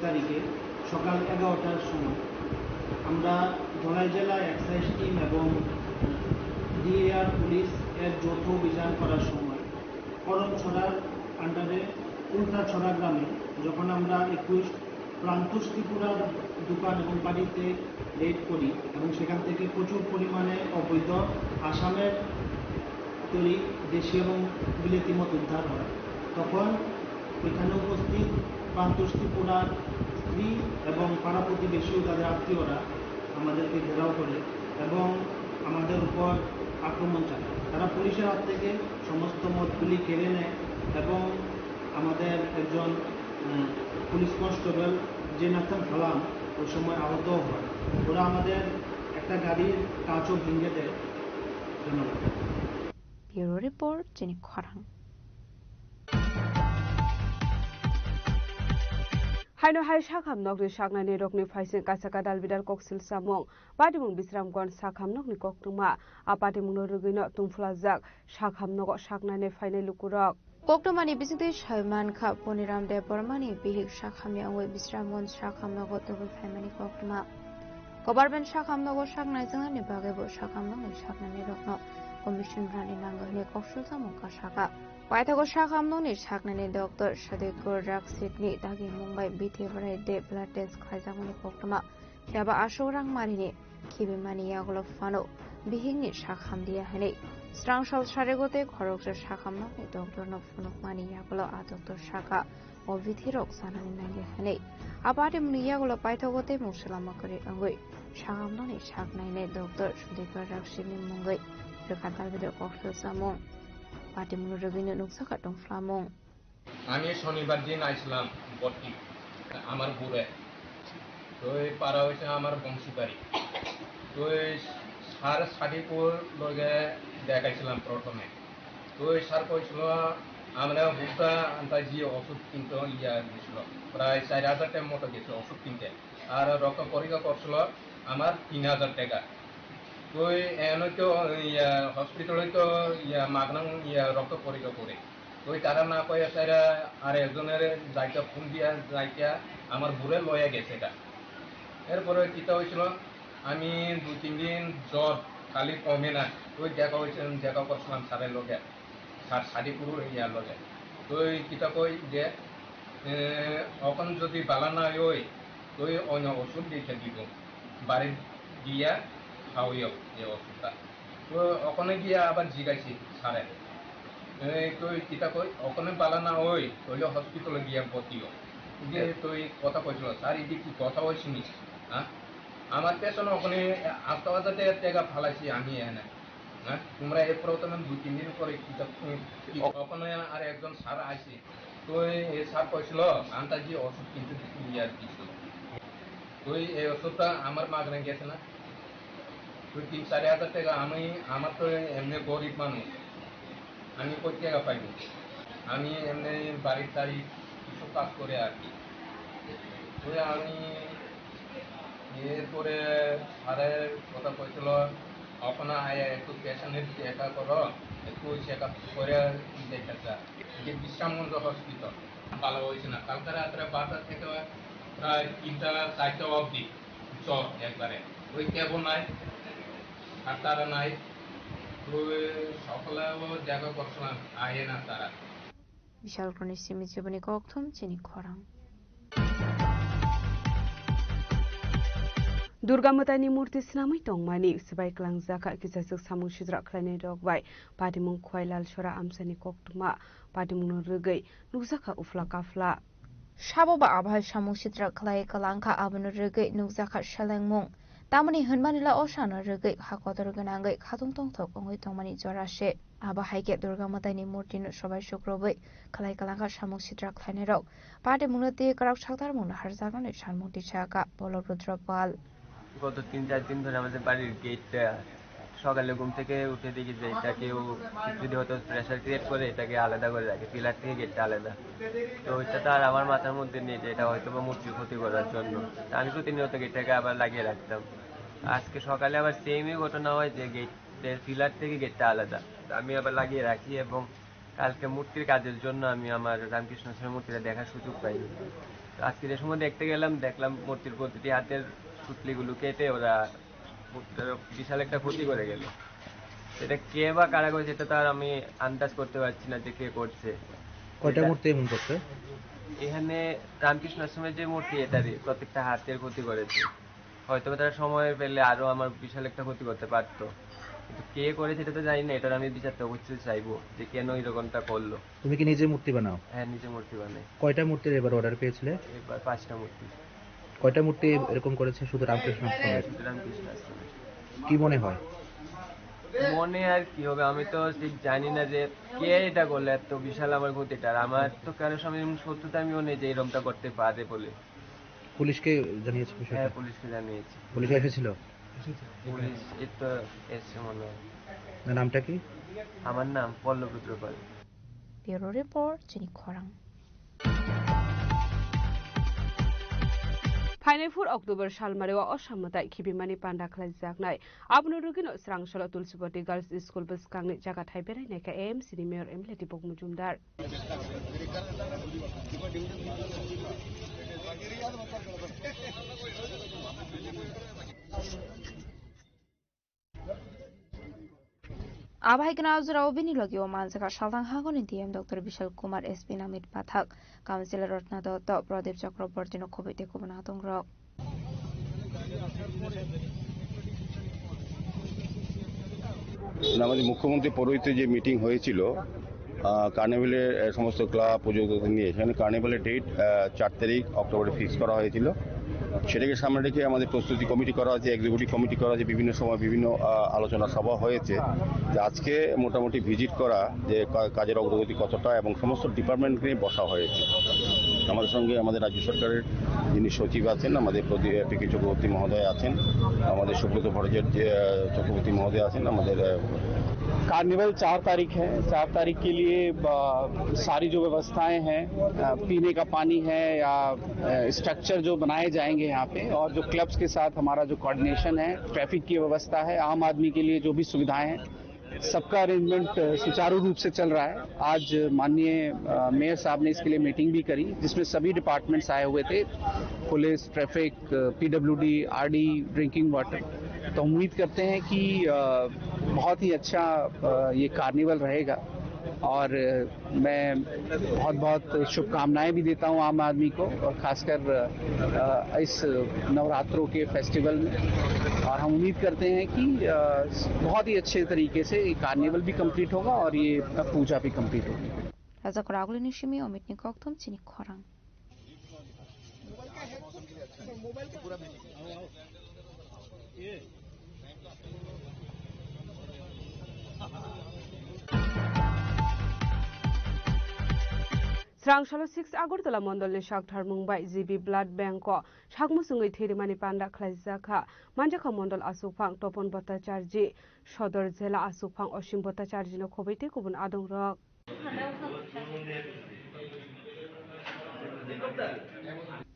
তারিখে সকাল এগারোটার সময় আমরা ধলাই জেলা এক্সাইজ টিম এবং ডিএআর পুলিশ এর যৌথ অভিযান করার সময় করমছড়ার আন্ডারে উল্টাছড়া গ্রামে যখন আমরা একুশ প্রান্তুষ ত্রিপুরার দোকান এবং বাড়িতে রেড করি এবং সেখান থেকে প্রচুর পরিমাণে অবৈধ আসামের তৈরি দেশি এবং বিলেতি মদ উদ্ধার হয়। তখন ওইখানে উপস্থিত প্রান্তুষ ত্রিপুরার স্ত্রী এবং পাড়া প্রতিবেশী ও তাদের আত্মীয়রা আমাদেরকে ঘেরাও করে এবং আমাদের উপর আক্রমণ চালায়। তারা পুলিশের হাত থেকে সমস্ত মদগুলি কেড়ে নেয় এবং আমাদের একজন, উম, পুলিশ কনস্টেবল জেনাথন ফালাম ওই সময় আহত হয়। ওরা আমাদের একটা গাড়ির কাচও ভেঙে দেয়। ধন্যবাদ। Bureau Report, Chini Khorang. Haino hai sakham nokni saknani rokni phaising kaisa kadal bidal koksil samung. Patimung Bisramganj sakham nokni koktwma. A patimungno rwgwino tungphulajak sakham nogo saknani phainai lukurok. Koktwmani bisingtwi saimankha, Poniram Debbarmani bihik sakham yangwi Bisramganj sakham nogo tubui phaimani koktwma. Government sakham nogo saknai chwngnani bagwi bo sakham nokni saknani rokno commission rani nango hwnwi koksil samung kasaka. Paithago sakham nokni saknani doctor Sadikur Rakshitni dagi mung bai B T Brai de blood test khlaijakmani koktwma. Phiya ba aswk rang marini khibimani yagulo phano bihikni sak hamliya hwnwi. Srang sal sarego tei khoroksa sak hamnokni doctorno phunukmani yagulo a doctor saka o bithirok chanani nangya hwnwi. A patimungni yagulo paithago tei mungsa lama kwrwi wngwi sak hamnokni sak nainai doctor Sudhikar Rakshitni mungwi rwkha dalbidal kokthel chamung. Patimungno rwgwino nukjakha tongphlamung. আমি শনিবার দিন আইছিলাম বটকি, আমার বুড়ে। তো এই পাড়া হইছে আমার বংশীবাড়ি। তো এই স্যার সাদিকুর লগে দেখাইছিলাম প্রথমে। তো এই স্যার কইছিল, আমরা হুদ্দা আন্তাজি ওষুধ কিনতে ইয়া গেছিল, প্রায় চার হাজার টাকার মতো গেছে ওষুধ কিনতে। আর রক্ত পরীক্ষা করছিল আমার তিন হাজার টাকা। তো এই এনে তো ইয়া হসপিটালে তো ইয়া মাগনা ইয়া রক্ত পরীক্ষা করে। ওই তারা না কয়ে সারা আর একজনের যাইতে ফোন দিয়া যাইতে আমার বুড়ে লয়ে গেছে গা। এরপরে কিতা হয়েছিল, আমি দুই তিন দিন জ্বর খালি কমে না, ওই দেখা হয়েছে, দেখা করছিলাম স্যারের লগে, স্যার সাদিকুর ইয়ার লগে। তো ওই কিতা কই যে, এ, এখন যদি বালা না হয়, ওই তো ওই অন্য ওষুধ লিখে দিব, বাড়ি গিয়া খাওয়াইও এই ওষুধটা। তো ওখানে গিয়া আবার জিজ্ঞাসি স্যারে, এই তো কিতা কই, ওখানে বালা না ওই, তাহলে হসপিটালে গিয়া ভর্তি হও। যে হ্যাঁ। তো এই কথা কইছিল, স্যার, এটি কি কথা হয়েছিনি? হ্যাঁ, আমার পেছনে ওখানে আস্তা আস্তা টাকা ফালাইছি আমি এনে। হ্যাঁ, তোমরা এর প্রথমে দুই তিন দিন পরে কিতা, কি, ওখানে আর একজন স্যার আইছে। তো এই স্যার কইছিল, আন্তাজি ওষুধ কিন্তু ইয়ার দিছিল। তো এই ওষুধটা আমার মাগনা গেছে না? তো তিন চারি হাজার টাকা আমি, আমার তো এমনি গরিব মানুষ, আমি কই টাকা পাইব? আমি এমনি বাড়ির টাড়ি কিছু কাজ করে আর কি। তো আমি এরপরে স্যারের কথা কইছিল, ওখানে আয়া একটু পেশেন্টের দেখা করো, একটু চেক আপ করে দেখে যা। যে বিশ্রামগঞ্জ হসপিটাল ভালো হয়েছে না, কালকে রাত্রে বারোটা থেকে প্রায় তিনটা চারটা অবধি জ্বর একবারে, ওই ট্যাবও নাই, আর তারা নাই। তো সকালেও দেখা করছিলাম, আহে না তারা। Bishal Kroni simi jiboni kokthum chini khorang. Durga Mwtaini murti swnamwi tongmani swbai kwlangjak, kisajwk samung sitra khlainai rok bai patimung Khwai Lalsora amchaini koktwma patimungno rwgwi nukjakha uphla kaphla. Sabo ba abahai samung sitra khlai kwlangkha, abono rwgwi nukjakha selengmung. Tamoni hwnmani la o sano rwgwi ha kotor gwnangwi khatung tongthok wngwi tongmani jora se. Abo hai khe Durga Mwtaini murtino sobai sukrubwi khlai kwlangkha samung sitra khlainairok. Patimungno twi kwrak saktarmungno harjaknani sanmung tisakha Pallab Rudra Pal. গত তিন চার দিন ধরে আমাদের বাড়ির গেটটা সকালে ঘুম থেকে উঠে দেখি যে এটা কেউ যদি হয়তো প্রেশার ক্রিয়েট করে এটাকে আলাদা করে রাখে, পিলার থেকে গেটটা আলাদা। তো এটা তো আর আমার মাথার মধ্যে নেই যে এটা হয়তো বা মূর্তির ক্ষতি করার জন্য। তো আমি প্রতিনিয়ত গেটটাকে আবার লাগিয়ে রাখতাম। আজকে সকালে আবার সেমই ঘটনা হয় যে গেটের পিলার থেকে গেটটা আলাদা। তো আমি আবার লাগিয়ে রাখি এবং কালকে মূর্তির কাজের জন্য আমি আমার রামকৃষ্ণ আশ্রমের মূর্তিটা দেখার সুযোগ পাইনি। তো আজকে যে সময় দেখতে গেলাম, দেখলাম মূর্তির প্রতিটি হাতের সুতলিগুলো কেটে ওরা মূর্তিটার বিশাল একটা ক্ষতি করে গেল। এটা কে বা কারা করেছে, এটা তো আর আমি আন্দাজ করতে পারছি না যে কে করছে। কয়টা এটা মূর্তি এমন করছে? এখানে রামকৃষ্ণ আশ্রমের যে মূর্তি, এটারই প্রত্যেকটা হাতের ক্ষতি করেছে। হয়তো বা তারা সময় পেলে আরো আমার বিশাল একটা ক্ষতি করতে পারতো, কিন্তু কে করেছে এটা তো জানি না। এটার আমি বিচারটা অবশ্যই চাইবো যে কেন এরকমটা করলো। তুমি কি নিজে মূর্তি বানাও? হ্যাঁ, নিজে মূর্তি বানাই। কয়টা মূর্তির এবার অর্ডার পেয়েছিলে? এবার পাঁচটা মূর্তি। কয়টা মূর্তি এরকম করেছে শুধু রামকৃষ্ণ আশ্রমে? হ্যাঁ, শুধু রামকৃষ্ণ আশ্রমে। কি মনে হয়? মনে আর কি হবে, আমি তো ঠিক জানি না যে কে এটা করলে এত বিশাল আমার ক্ষতিটা। আর আমার তো কারোর সঙ্গে এমন শত্রুতা আমিও নেই যে এরকমটা করতে পারে বলে। পুলিশকে জানিয়েছো বিষয়টা? হ্যাঁ, পুলিশকে জানিয়েছি। পুলিশ এসেছিল? পুলিশ এই তো এসছে মনে হয়। না, নামটা কি? আমার নাম পল্লব Rudrapal. Bureau Report, chini khorang. Phainai phur October salmario o samwtai khibimani panda khlaijaknai. Abono rwgwino Srangsalo Tulsibati Girls School bwskangni jagathai berainaikha A M C ni Mayor M L A Dipok Mujumdar. Abo hai kheno o jorao bini logi o manjakha saltang hagoni D M Doctor Bishal Kumar, S P Namit Pathak, Councillor Ratna Dotto, Pradip Chakraborty no khobwi tei kubun adongrok. আমাদের মুখ্যমন্ত্রী পৌরোহিত্যে যে মিটিং হয়েছিল, আহ, কার্নিভালের, আহ, সমস্ত ক্লাব, পুজো নিয়ে, সেখানে কার্নিভালের ডেট, আহ, চার তারিখ অক্টোবরে ফিক্স করা হয়েছিল। সেটাকে সামনে রেখে আমাদের প্রস্তুতি কমিটি করা হয়েছে, এক্সিকিউটিভ কমিটি করা হয়েছে, বিভিন্ন সময় বিভিন্ন, আহ, আলোচনা সভা হয়েছে। যে আজকে মোটামুটি ভিজিট করা, যে কা-, কাজের অগ্রগতি কতটা এবং সমস্ত ডিপার্টমেন্ট নিয়ে বসা হয়েছে। আমাদের সঙ্গে আমাদের রাজ্য সরকারের যিনি সচিব আছেন, আমাদের প্রতি-, পি কে চক্রবর্তী মহোদয় আছেন, আমাদের সুব্রত ভট্টাচার্য, আহ, চক্রবর্তী মহোদয় আছেন, আমাদের, আহ, कार्निवल चार तारीख है। चार तारीख के लिए, अ, सारी जो व्यवस्थाएं हैं, अ, पीने का पानी है या, अ, स्ट्रक्चर जो बनाए जाएंगे यहाँ पे और जो क्लब्स के साथ हमारा जो कोऑर्डिनेशन है, ट्रैफिक की व्यवस्था है, आम आदमी के लिए जो भी सुविधाएं हैं, सबका अरेंजमेंट, अ, सुचारू रूप से चल रहा है। आज माननीय, अ, मेयर साहब ने इसके लिए मीटिंग भी करी, जिसमें सभी डिपार्टमेंट्स आए हुए थे, police, traffic, uh, P W D, R D, drinking water. तो उम्मीद करते हैं कि, अ, बहुत ही अच्छा, अ, ये कार्निवल रहेगा और, अ, मैं बहुत-बहुत शुभकामनाएं भी देता हूं आम आदमी को और खासकर, अ, इस नवरात्रों के फेस्टिवल में। और हम उम्मीद करते हैं कि, अ, बहुत ही अच्छे तरीके से ये कार्निवल भी कंप्लीट होगा और ये पूजा भी कंप्लीट होगी। Raja Koraguli ni simi Omit ni kokthum chini khorang. Srangsalo six Agartala mondolni sakthar mungbai G B Blood Bank o sakmuchungwi thwirimani panda khlaijakha. Manjakha mondol asukphang Topon Bhattacharjee, Sodor Jela asukphang Osim Bhattacharjee no khobwi tei kubun adongrok.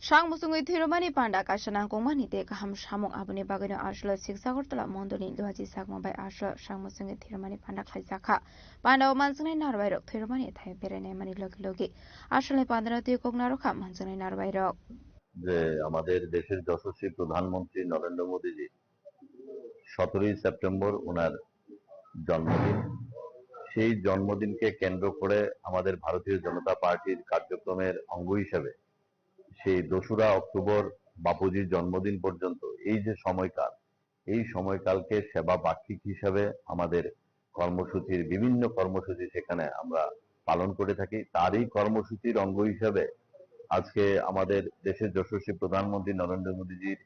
Sang muchungwi thwirwmani panda kaisa nangkukmani tei kaham samung, aboni bagwino aswk six Agartala mondolni Duaji Chakma bai aswk sang muchungwi thwirwmani panda khlaijakha. Pandao manjaknai narwai rok thwirwmani thai berai naimani logi logi aswkni pandano twi kok narwkha manjaknai narwai rok. যে আমাদের দেশের যশস্বী প্রধানমন্ত্রী নরেন্দ্র মোদীজি সতেরোই সেপ্টেম্বর ওনার জন্মদিন। সেই জন্মদিনকে কেন্দ্র করে আমাদের ভারতীয় জনতা পার্টির কার্যক্রমের অঙ্গ হিসেবে সেই দোসরা অক্টোবর বাপুজির জন্মদিন পর্যন্ত এই যে সময়কাল, এই সময়কালকে সেবা বার্ষিক হিসাবে আমাদের কর্মসূচির, বিভিন্ন কর্মসূচি সেখানে আমরা পালন করে থাকি। তারই কর্মসূচির অঙ্গ হিসাবে আজকে আমাদের দেশের যশস্বী প্রধানমন্ত্রী নরেন্দ্র মোদীজির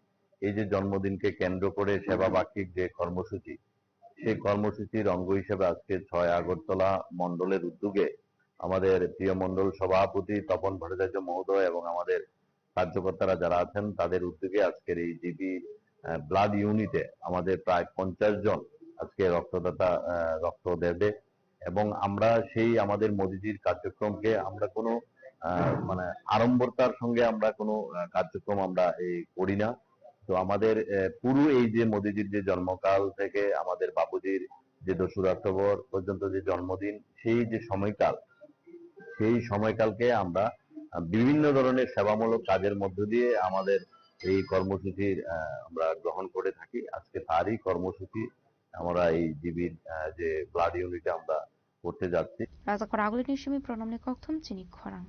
এই যে জন্মদিনকে কেন্দ্র করে সেবা বার্ষিক যে কর্মসূচি, সেই কর্মসূচির অঙ্গ হিসেবে আজকে ছয় আগরতলা মণ্ডলের উদ্যোগে আমাদের প্রিয় মণ্ডল সভাপতি তপন ভট্টাচার্য মহোদয় এবং আমাদের কার্যকর্তারা যারা আছেন, তাদের উদ্যোগে আজকের এই জিবি, আহ, ব্লাড ইউনিটে আমাদের প্রায় পঞ্চাশ জন আজকে রক্তদাতা, আহ, রক্ত দেবে। এবং আমরা সেই আমাদের মোদিজির কার্যক্রমকে আমরা কোনো, আহ, মানে, আড়ম্বরতার সঙ্গে আমরা কোনো, আহ, কার্যক্রম আমরা এই করি না। তো আমাদের, আহ, পুরো এই যে মোদিজির যে জন্মকাল থেকে আমাদের বাপুজির যে দোসরা অক্টোবর পর্যন্ত যে জন্মদিন, সেই যে সময়কাল, সেই সময়কালকে আমরা, আহ, বিভিন্ন ধরনের সেবামূলক কাজের মধ্য দিয়ে আমাদের এই কর্মসূচির, আহ, আমরা গ্রহণ করে থাকি। আজকে তারই কর্মসূচি আমরা এই জিবির, আহ, যে ব্লাড ইউনিটে আমরা করতে যাচ্ছি। Rajakhor agulini simi pronomni kokthum chini khorang.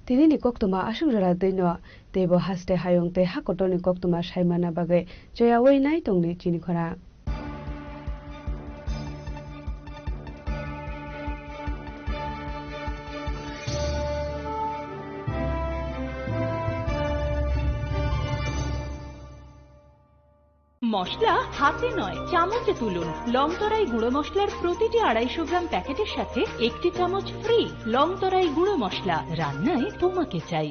Tinini koktwma aswk jora twino, teibo haste hayung tei hakotorni koktwma saimana bagwi choyaui nai tongni chini khorang. মশলা হাতে নয়, চামচে তুলুন। লংতরাই গুঁড়ো মশলার প্রতিটি আড়াইশো গ্রাম প্যাকেটের সাথে একটি চামচ ফ্রি। লংতরাই গুঁড়ো মশলা, রান্নায় তোমাকে চাই।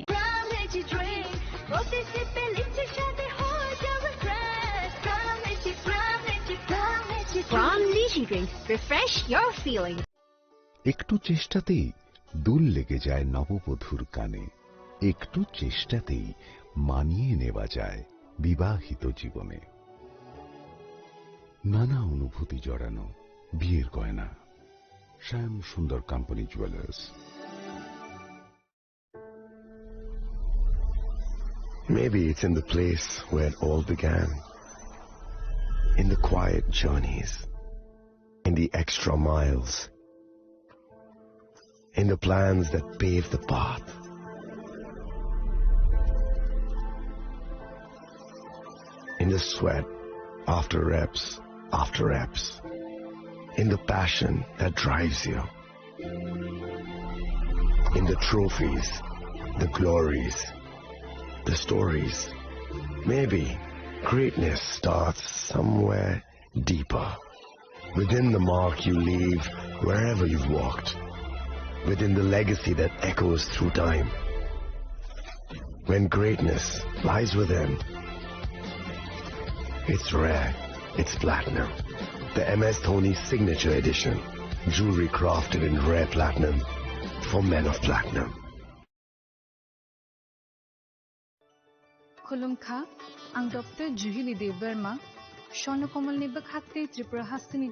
প্রতি সিপে লিচি স্বাদে হয়ে যাবে fresh. From Niji Drinks, refresh your feeling. একটু চেষ্টাতেই দুল লেগে যায় নববধূর কানে, একটু চেষ্টাতেই মানিয়ে নেওয়া যায় বিবাহিত জীবনে। নানা অনুভূতি জড়ানো বিয়ের গয়না। শ্যাম সুন্দর company jewellers. Maybe it's in the place where it all began. In the quiet journeys, in the extra miles, in the plans that pave the path, in the sweat after reps after reps, in the passion that drives you. In the trophies, the glories, the stories. Maybe greatness starts somewhere deeper. Within the mark you leave wherever you've walked. Within the legacy that echoes through time. When greatness lies within, it's rare, it's platinum. The M S Dhoni Signature Edition. Jewelry crafted in rare platinum for men of platinum. Khulumkha, ang Doctor Juhili Debbarma, Swarnakomal ni bwkhak tei Tripura hasteni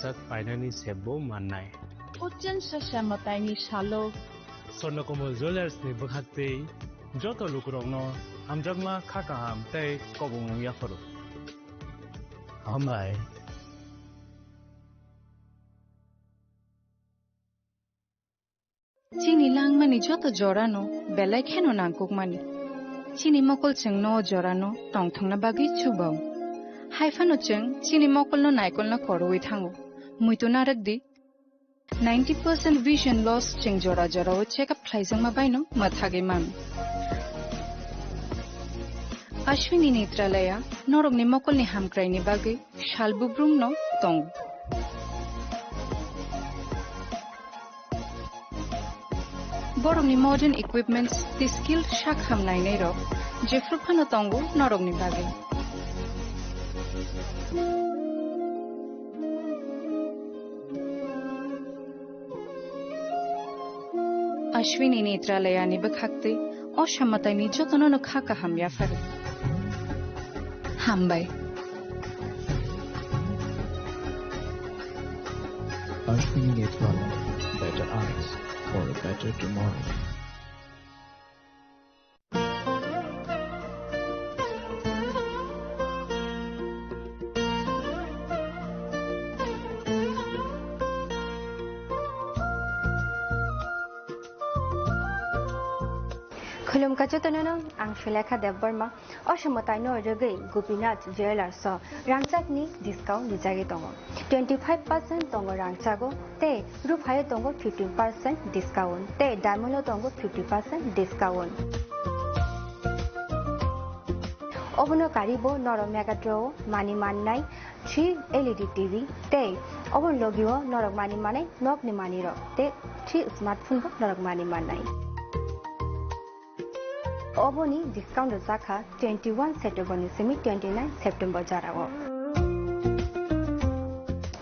Sak painani sebbo mannai. Uchen sasa mataini salo. Swarnakomal Jewelers ni bwkhak tei joto lukurokno hamjakma, kha kaham tei kobong yapharo. Hambai. Chini langmani joto jorano belai kheno nangkukmani. Chini mokol chwngno o jorano tongthokna bagwi chubao. Hai phano chwng chini mokolno naikolna korwi thango. Muitu narwk di. Ninety percent vision loss chwng jora jorao check up khlaijakma baino mwthagwi mano. Ashwini Netralaya norokni mokolni hamkraini bagwi sal bubrumno tongo. Borokni modern equipments tei skilled sak ham nainairok jephru phano tongo norokni bagwi. Ashwini Netralayani bwkhaktwi o samataini jotono no kha kaham yapharo. Hambai. Ashwini Netralaya, better eyes for a better tomorrow. Khulumkha jotono no, ang Sulekha Debbarma. O samataino rwgwi Gopinath Jewellers o rangchakni discount rijagwi tongo. Twenty five percent tongo rangchago tei ruphaio tongo fifteen percent discount tei diamond o tongo fifty percent discount. Obono karibo norok Mega Draw o manwi mannai three L E D T V tei obo logio norok manwi mannai nokni manwirok tei three smartphone bo norok manwi mannai. Oboni discount rwjakha twenty one September ni simi twenty nine September jorao.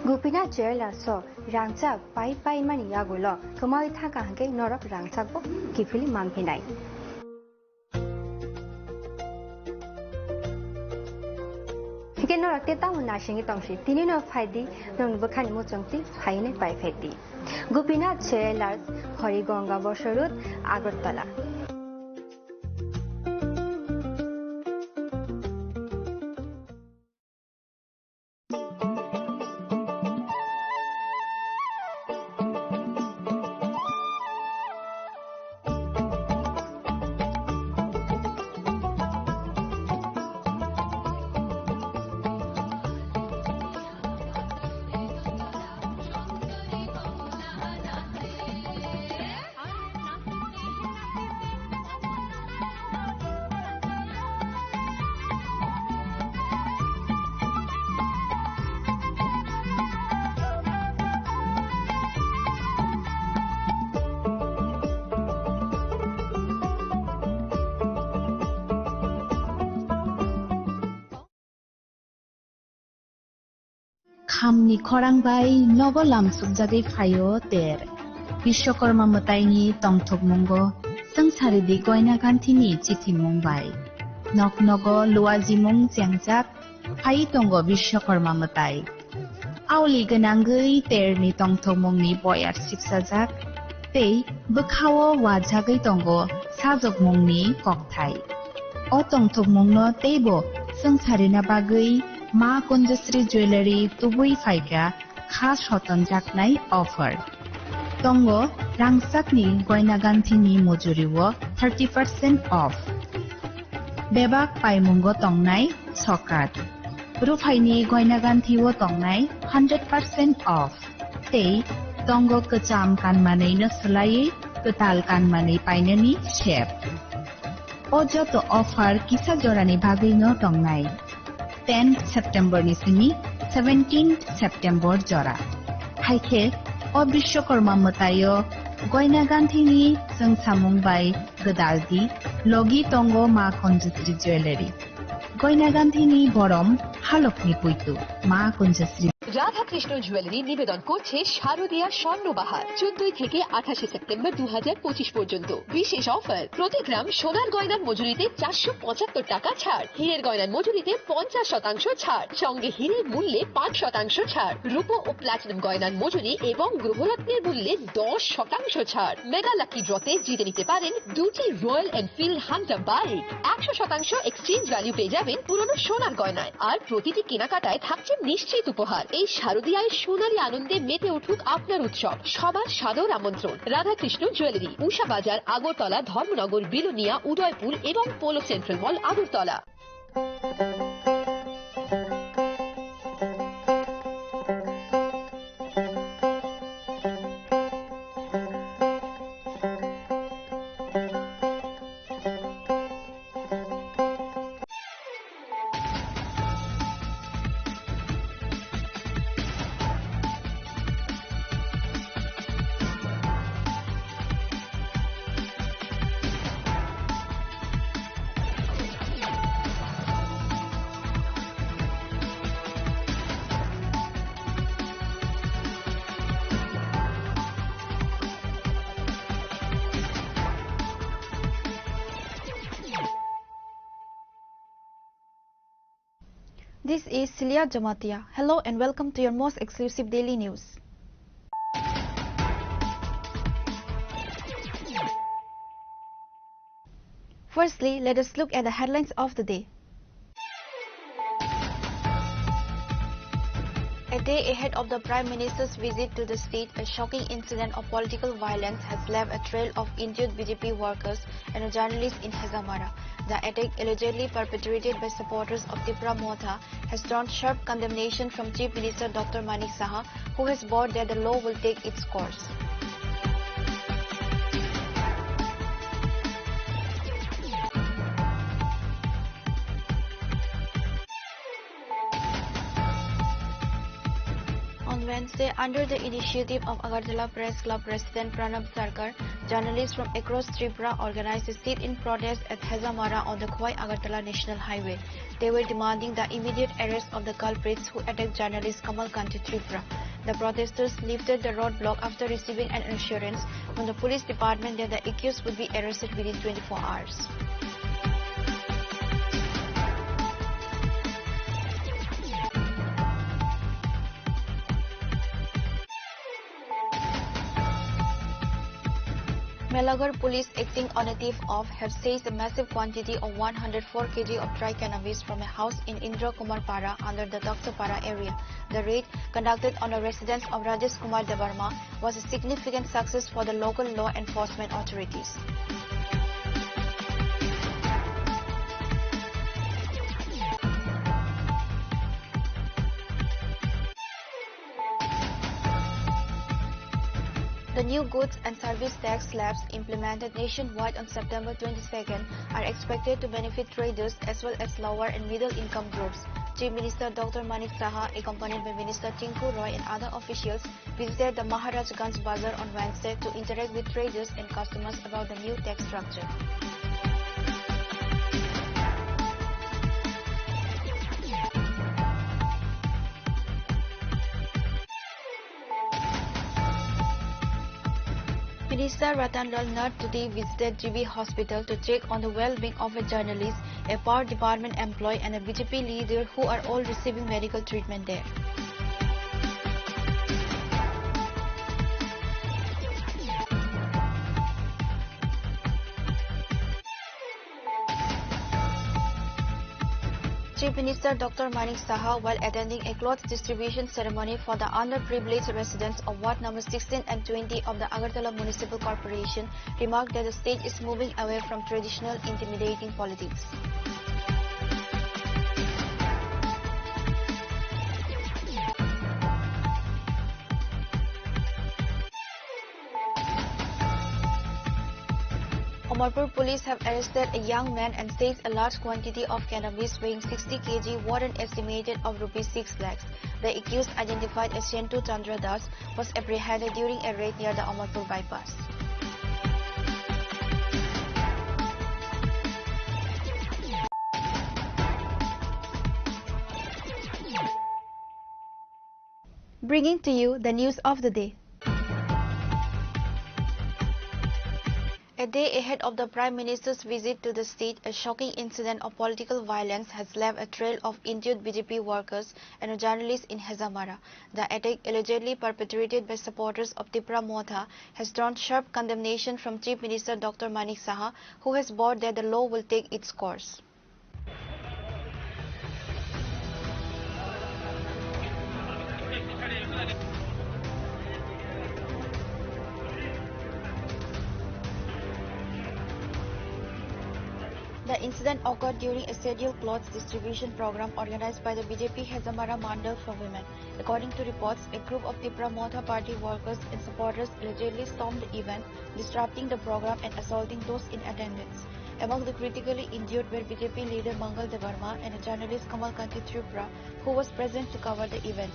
Gopinath Jewellers o rangchak pai pai mani yagulo kwmawi thangkha hwnkhe norok rangchakbo kiphilwi manphinai. Hwnkhe norok tei tamo naisingwi tongsi, tini no phaidi, nokni bwkhani muchungtwi phainai pai phaidi. Gopinath Jewellers, Horigonga Bosor Road, Agartala. Khamni khorang bai nogo lamsukjagwi phaio ter. Bishwakarma mwtaini tongthokmungo swngcharidi Goina Ganthini chithimung bai. Nok nogo luajimung chengjak phai tongo Bishwakarma mwtai. Auli gwnangwi terni tongthokmungni boyar sipsajak tei bwkhao wajagwi tongo sajokmungni kokthai. O tongthokmungno teibo swngcharina bagwi Ma Kunjasri Jewellery tubui phaikha kha sotonjaknai offer. Tongo rangchakni Goina Ganthini mujuriwo thirty percent off. Bebak paimungo tongnai sokat. Ruphaini Goina Ganthio tongnai hundred percent off. Tei tongo kwcham kanmanwino swlaiwi kwtal kanmanwi painani sep. O joto offer kisa jorani bagwino tongnai, tenth September ni simi seventeenth September jora. Hai khe o Bishwakarma mwtaio Goina Ganthini chwngsamung bai gwdal di, logi tongo Ma Kunjasri Jewellery. Goina Ganthini borom halokni puitu, Ma Kunjasri. Radhakrishna jewellery নিবেদন করছে শারদীয়া স্বর্ণবাহার, চোদ্দই থেকে আঠাশে সেপ্টেম্বর দু হাজার পঁচিশ পর্যন্ত। বিশেষ অফার, প্রতি গ্রাম সোনার গয়নার মজুরিতে চারশো পঁচাত্তর টাকা ছাড়, হীরের গয়নার মজুরিতে পঞ্চাশ শতাংশ ছাড়, সঙ্গে হীরের মূল্যে পাঁচ শতাংশ ছাড়, রূপো ও প্লাটিনাম গয়নার মজুরি এবং গ্রহরত্নের মূল্যে দশ শতাংশ ছাড়। মেগা লাকি ড্রতে জিতে নিতে পারেন দুটি রয়্যাল এনফিল্ড হান্টার বাইক, একশো শতাংশ এক্সচেঞ্জ ভ্যালু পেয়ে যাবেন পুরনো সোনার গয়নায়। আর প্রতিটি কেনাকাটায় থাকছে নিশ্চিত উপহার। এই শারদীয়ায় সোনালী আনন্দে মেতে উঠুক আপনার উৎসব। সবার সাদর আমন্ত্রণ। রাধাকৃষ্ণ জুয়েলারি, উষা বাজার, আগরতলা, ধর্মনগর, বিলোনিয়া, উদয়পুর এবং polo central mall, Agartala. This is Celia Jamatia. Hello and welcome to your most exclusive daily news. Firstly, let us look at the headlines of the day. A day ahead of the Prime Minister's visit to the state, a shocking incident of political violence has left a trail of injured B J P workers and a journalist in Hazamara. The attack, allegedly perpetrated by supporters of Tipra Motha, has drawn sharp condemnation from Chief Minister Doctor Manik Saha, who has vowed that the law will take its course. On Wednesday, under the initiative of Agartala Press Club President Pranab Sarkar, journalists from across Tripura organized a sit-in protest at Hazamara on the Khowai Agartala National Highway. They were demanding the immediate arrest of the culprits who attacked journalist Kamal Kanti Tripura. The protesters lifted the roadblock after receiving an assurance from the police department that the accused would be arrested within twenty-four hours. Melagar police, acting on a tip-off, have seized a massive quantity of one hundred four K G of dry cannabis from a house in Indra Kumar Para under the Taksapara area. The raid, conducted on a residence of Rajesh Kumar Debbarma, was a significant success for the local law enforcement authorities. The new goods and service tax slabs implemented nationwide on September twenty-second are expected to benefit traders as well as lower and middle income groups. Chief Minister Doctor Manik Saha, accompanied by Minister Tinku Roy and other officials, visited the Maharajganj Bazar on Wednesday to interact with traders and customers about the new tax structure. Minister Ratan Lal Nath today visited G B Hospital to check on the well-being of a journalist, a power department employee, and a B J P leader, who are all receiving medical treatment there. Chief Minister Doctor Manik Saha, while attending a cloth distribution ceremony for the underprivileged residents of Ward number sixteen and twenty of the Agartala Municipal Corporation, remarked that the state is moving away from traditional intimidating politics. Amarpur police have arrested a young man and seized a large quantity of cannabis weighing sixty K G, worth an estimated of rupees six lakhs. The accused, identified as Shentu Chandra Das, was apprehended during a raid near the Amarpur bypass. Bringing to you the news of the day. A day ahead of the Prime Minister's visit to the state, a shocking incident of political violence has left a trail of injured B J P workers and a journalist in Hazamara. The attack, allegedly perpetrated by supporters of Tipra Motha, has drawn sharp condemnation from Chief Minister Doctor Manik Saha, who has vowed that the law will take its course. The incident occurred during a scheduled clothes distribution program organized by the B J P Hazamara Mandal for women. According to reports, a group of Tipra Motha Party workers and supporters allegedly stormed the event, disrupting the program and assaulting those in attendance. Among the critically injured were B J P leader Mangal Debbarma and a journalist Kamal Kanti Tripura, who was present to cover the event.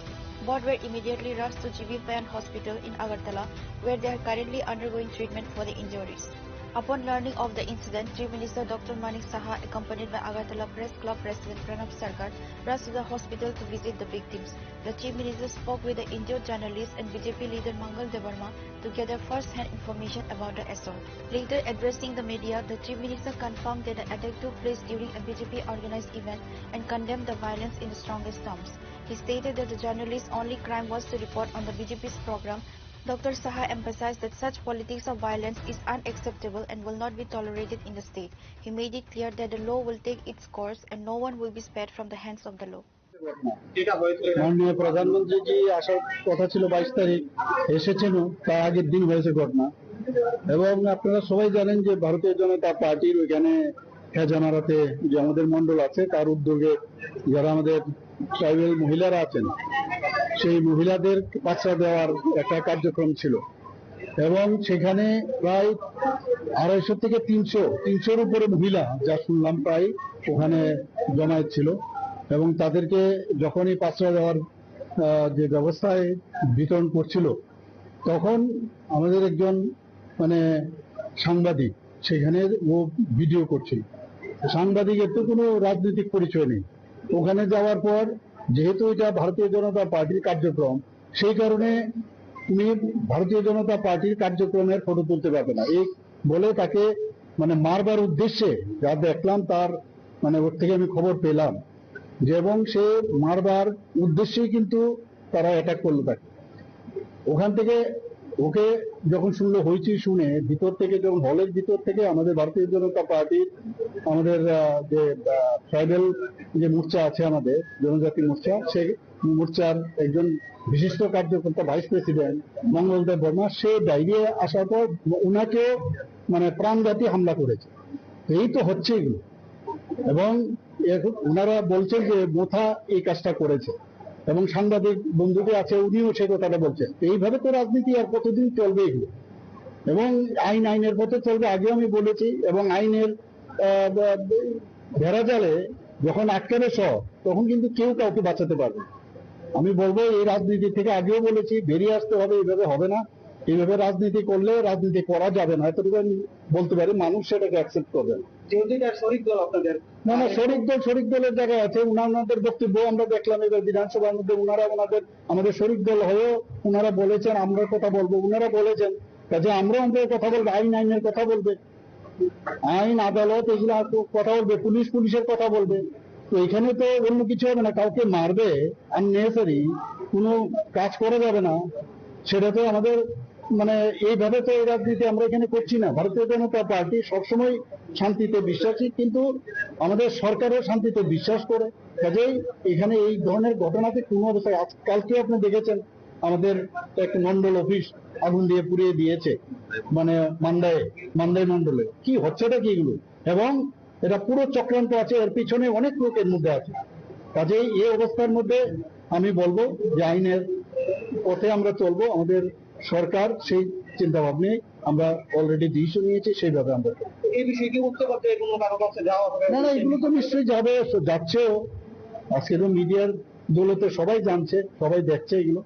Both were immediately rushed to G B Pant Hospital in Agartala, where they are currently undergoing treatment for the injuries. Upon learning of the incident, Chief Minister Doctor Manik Saha, accompanied by Agartala Press Club President Pranab Sarkar, rushed to the hospital to visit the victims. The Chief Minister spoke with the injured journalist and B J P leader Mangal Debbarma to gather first-hand information about the assault. Later, addressing the media, the Chief Minister confirmed that the attack took place during a B J P organized event and condemned the violence in the strongest terms. He stated that the journalist's only crime was to report on the B J P's program. Doctor Saha emphasized that such politics of violence is unacceptable and will not be tolerated in the state. He made it clear that the law will take its course and no one will be spared from the hands of the law. মাননীয় প্রধানমন্ত্রী জি আসার কথা ছিল বাইশ তারিখ, এসেছেন, তার আগের দিন হয়েছে ঘটনা। এবং আপনারা সবাই জানেন যে ভারতীয় জনতা পার্টির ওইখানে হেজামারাতে যে আমাদের মণ্ডল আছে, তার উদ্যোগে যারা আমাদের ট্রাইবাল মহিলারা আছেন, সেই মহিলাদের পাত্রা দেওয়ার একটা কার্যক্রম ছিল। এবং সেখানে প্রায় আড়াইশো থেকে তিনশো, তিনশোর উপরে মহিলা, যা শুনলাম, প্রায় ওখানে জমায়েত ছিল। এবং তাদেরকে যখনই পাত্রা দেওয়ার, আহ, যে ব্যবস্থায় বিতরণ করছিল, তখন আমাদের একজন, মানে, সাংবাদিক সেখানে ও ভিডিও করছিল। সাংবাদিকের তো কোনো রাজনৈতিক পরিচয় নেই। ওখানে যাওয়ার পর, যেহেতু এটা ভারতীয় জনতা পার্টির কার্যক্রম, সেই কারণে তুমি ভারতীয় জনতা পার্টির কার্যক্রমের ফটো তুলতে পারবে না, এই বলে তাকে, মানে, মারবার উদ্দেশ্যে, যা দেখলাম তার, মানে, ওর থেকে আমি খবর পেলাম যে, এবং সে মারবার উদ্দেশ্যেই কিন্তু তারা অ্যাটাক করলো তাকে। ওখান থেকে ওকে যখন শুনলো, হইচই শুনে ভিতর থেকে, যখন হলের ভিতর থেকে আমাদের ভারতীয় জনতা পার্টির, আমাদের, আহ, যে, আহ, ট্রাইবাল যে মোর্চা আছে, আমাদের জনজাতি মোর্চা, সেই মোর্চার একজন বিশিষ্ট কার্যকর্তা, ভাইস প্রেসিডেন্ট মঙ্গল দেব বর্মা, সে বাইরে আসার পর ওনাকে, মানে, প্রাণঘাতী হামলা করেছে। এই তো হচ্ছে এগুলো। এবং এখন ওনারা বলছেন যে মোথা এই কাজটা করেছে, এবং সাংবাদিক বন্ধুটি আছে, উনিও সেই কথাটা বলছেন। এইভাবে তো রাজনীতি আর কতদিন চলবে এগুলো? এবং আইন আইনের পথে চলবে, আগেও আমি বলেছি। এবং আইনের, আহ, ব-, ব-, বেড়াজালে যখন আটকাবে সব, তখন কিন্তু কেউ কাউকে বাঁচাতে পারবে না। আমি বলবো, এই রাজনীতি থেকে, আগেও বলেছি, বেরিয়ে আসতে হবে। এইভাবে হবে না, এইভাবে রাজনীতি করলে রাজনীতি করা যাবে না, এতটুকু আমি বলতে পারি। মানুষ সেটাকে অ্যাকসেপ্ট করবে না। যেহেতু এটা শরিক দল আপনাদের, না, না, শরিক দল, শরিক দলের জায়গায় আছে। ওনার, ওনাদের বক্তব্য আমরা দেখলাম এবার বিধানসভার মধ্যে, ওনারা ওনাদের, আমাদের শরিক দল হয়েও ওনারা বলেছেন, আমরা কথা বলবো, ওনারা বলেছেন। কাজে আমরা ওনাদের কথা বলবো, আইন আইনের কথা বলবে, আইন আদালত এগুলো আর কথা বলবে, পুলিশ পুলিশের কথা বলবে। তো এখানে তো অন্য কিছু হবে না, কাউকে মারবে, আননেসেসারি কোনো কাজ করা যাবে না। সেটা তো আমাদের, মানে, এইভাবে তো এই রাজনীতি আমরা এখানে করছি না। ভারতীয় জনতা পার্টি সবসময় শান্তিতে বিশ্বাসী, কিন্তু আমাদের সরকারও শান্তিতে বিশ্বাস করে। কাজেই এখানে এই ধরনের ঘটনাতে কোনো অবস্থায়, আজ, কালকে আপনি দেখেছেন, আমাদের এক মণ্ডল অফিস আগুন দিয়ে পুড়িয়ে দিয়েছে, মানে, মান্দায়, মান্দাই মণ্ডলে। কি হচ্ছেটা কি এগুলো? এবং এটা পুরো চক্রান্ত আছে, এর পিছনে অনেক লোক এর মধ্যে আছে। কাজেই এই অবস্থার মধ্যে আমি বলবো যে আইনের পথে আমরা চলবো। আমাদের সরকার সেই চিন্তা ভাবনায় আমরা অলরেডি ডিসিশন নিয়েছি, সেইভাবে আমরা চলবো। এই বিষয়ে কি উচ্চ পর্যায়ে কোনো কারো কাছে যাওয়া হবে? না, না, এগুলো তো নিশ্চয়ই যাবে, যাচ্ছেও। আজকে তো মিডিয়ার দৌলতে সবাই জানছে, সবাই দেখছে এগুলো,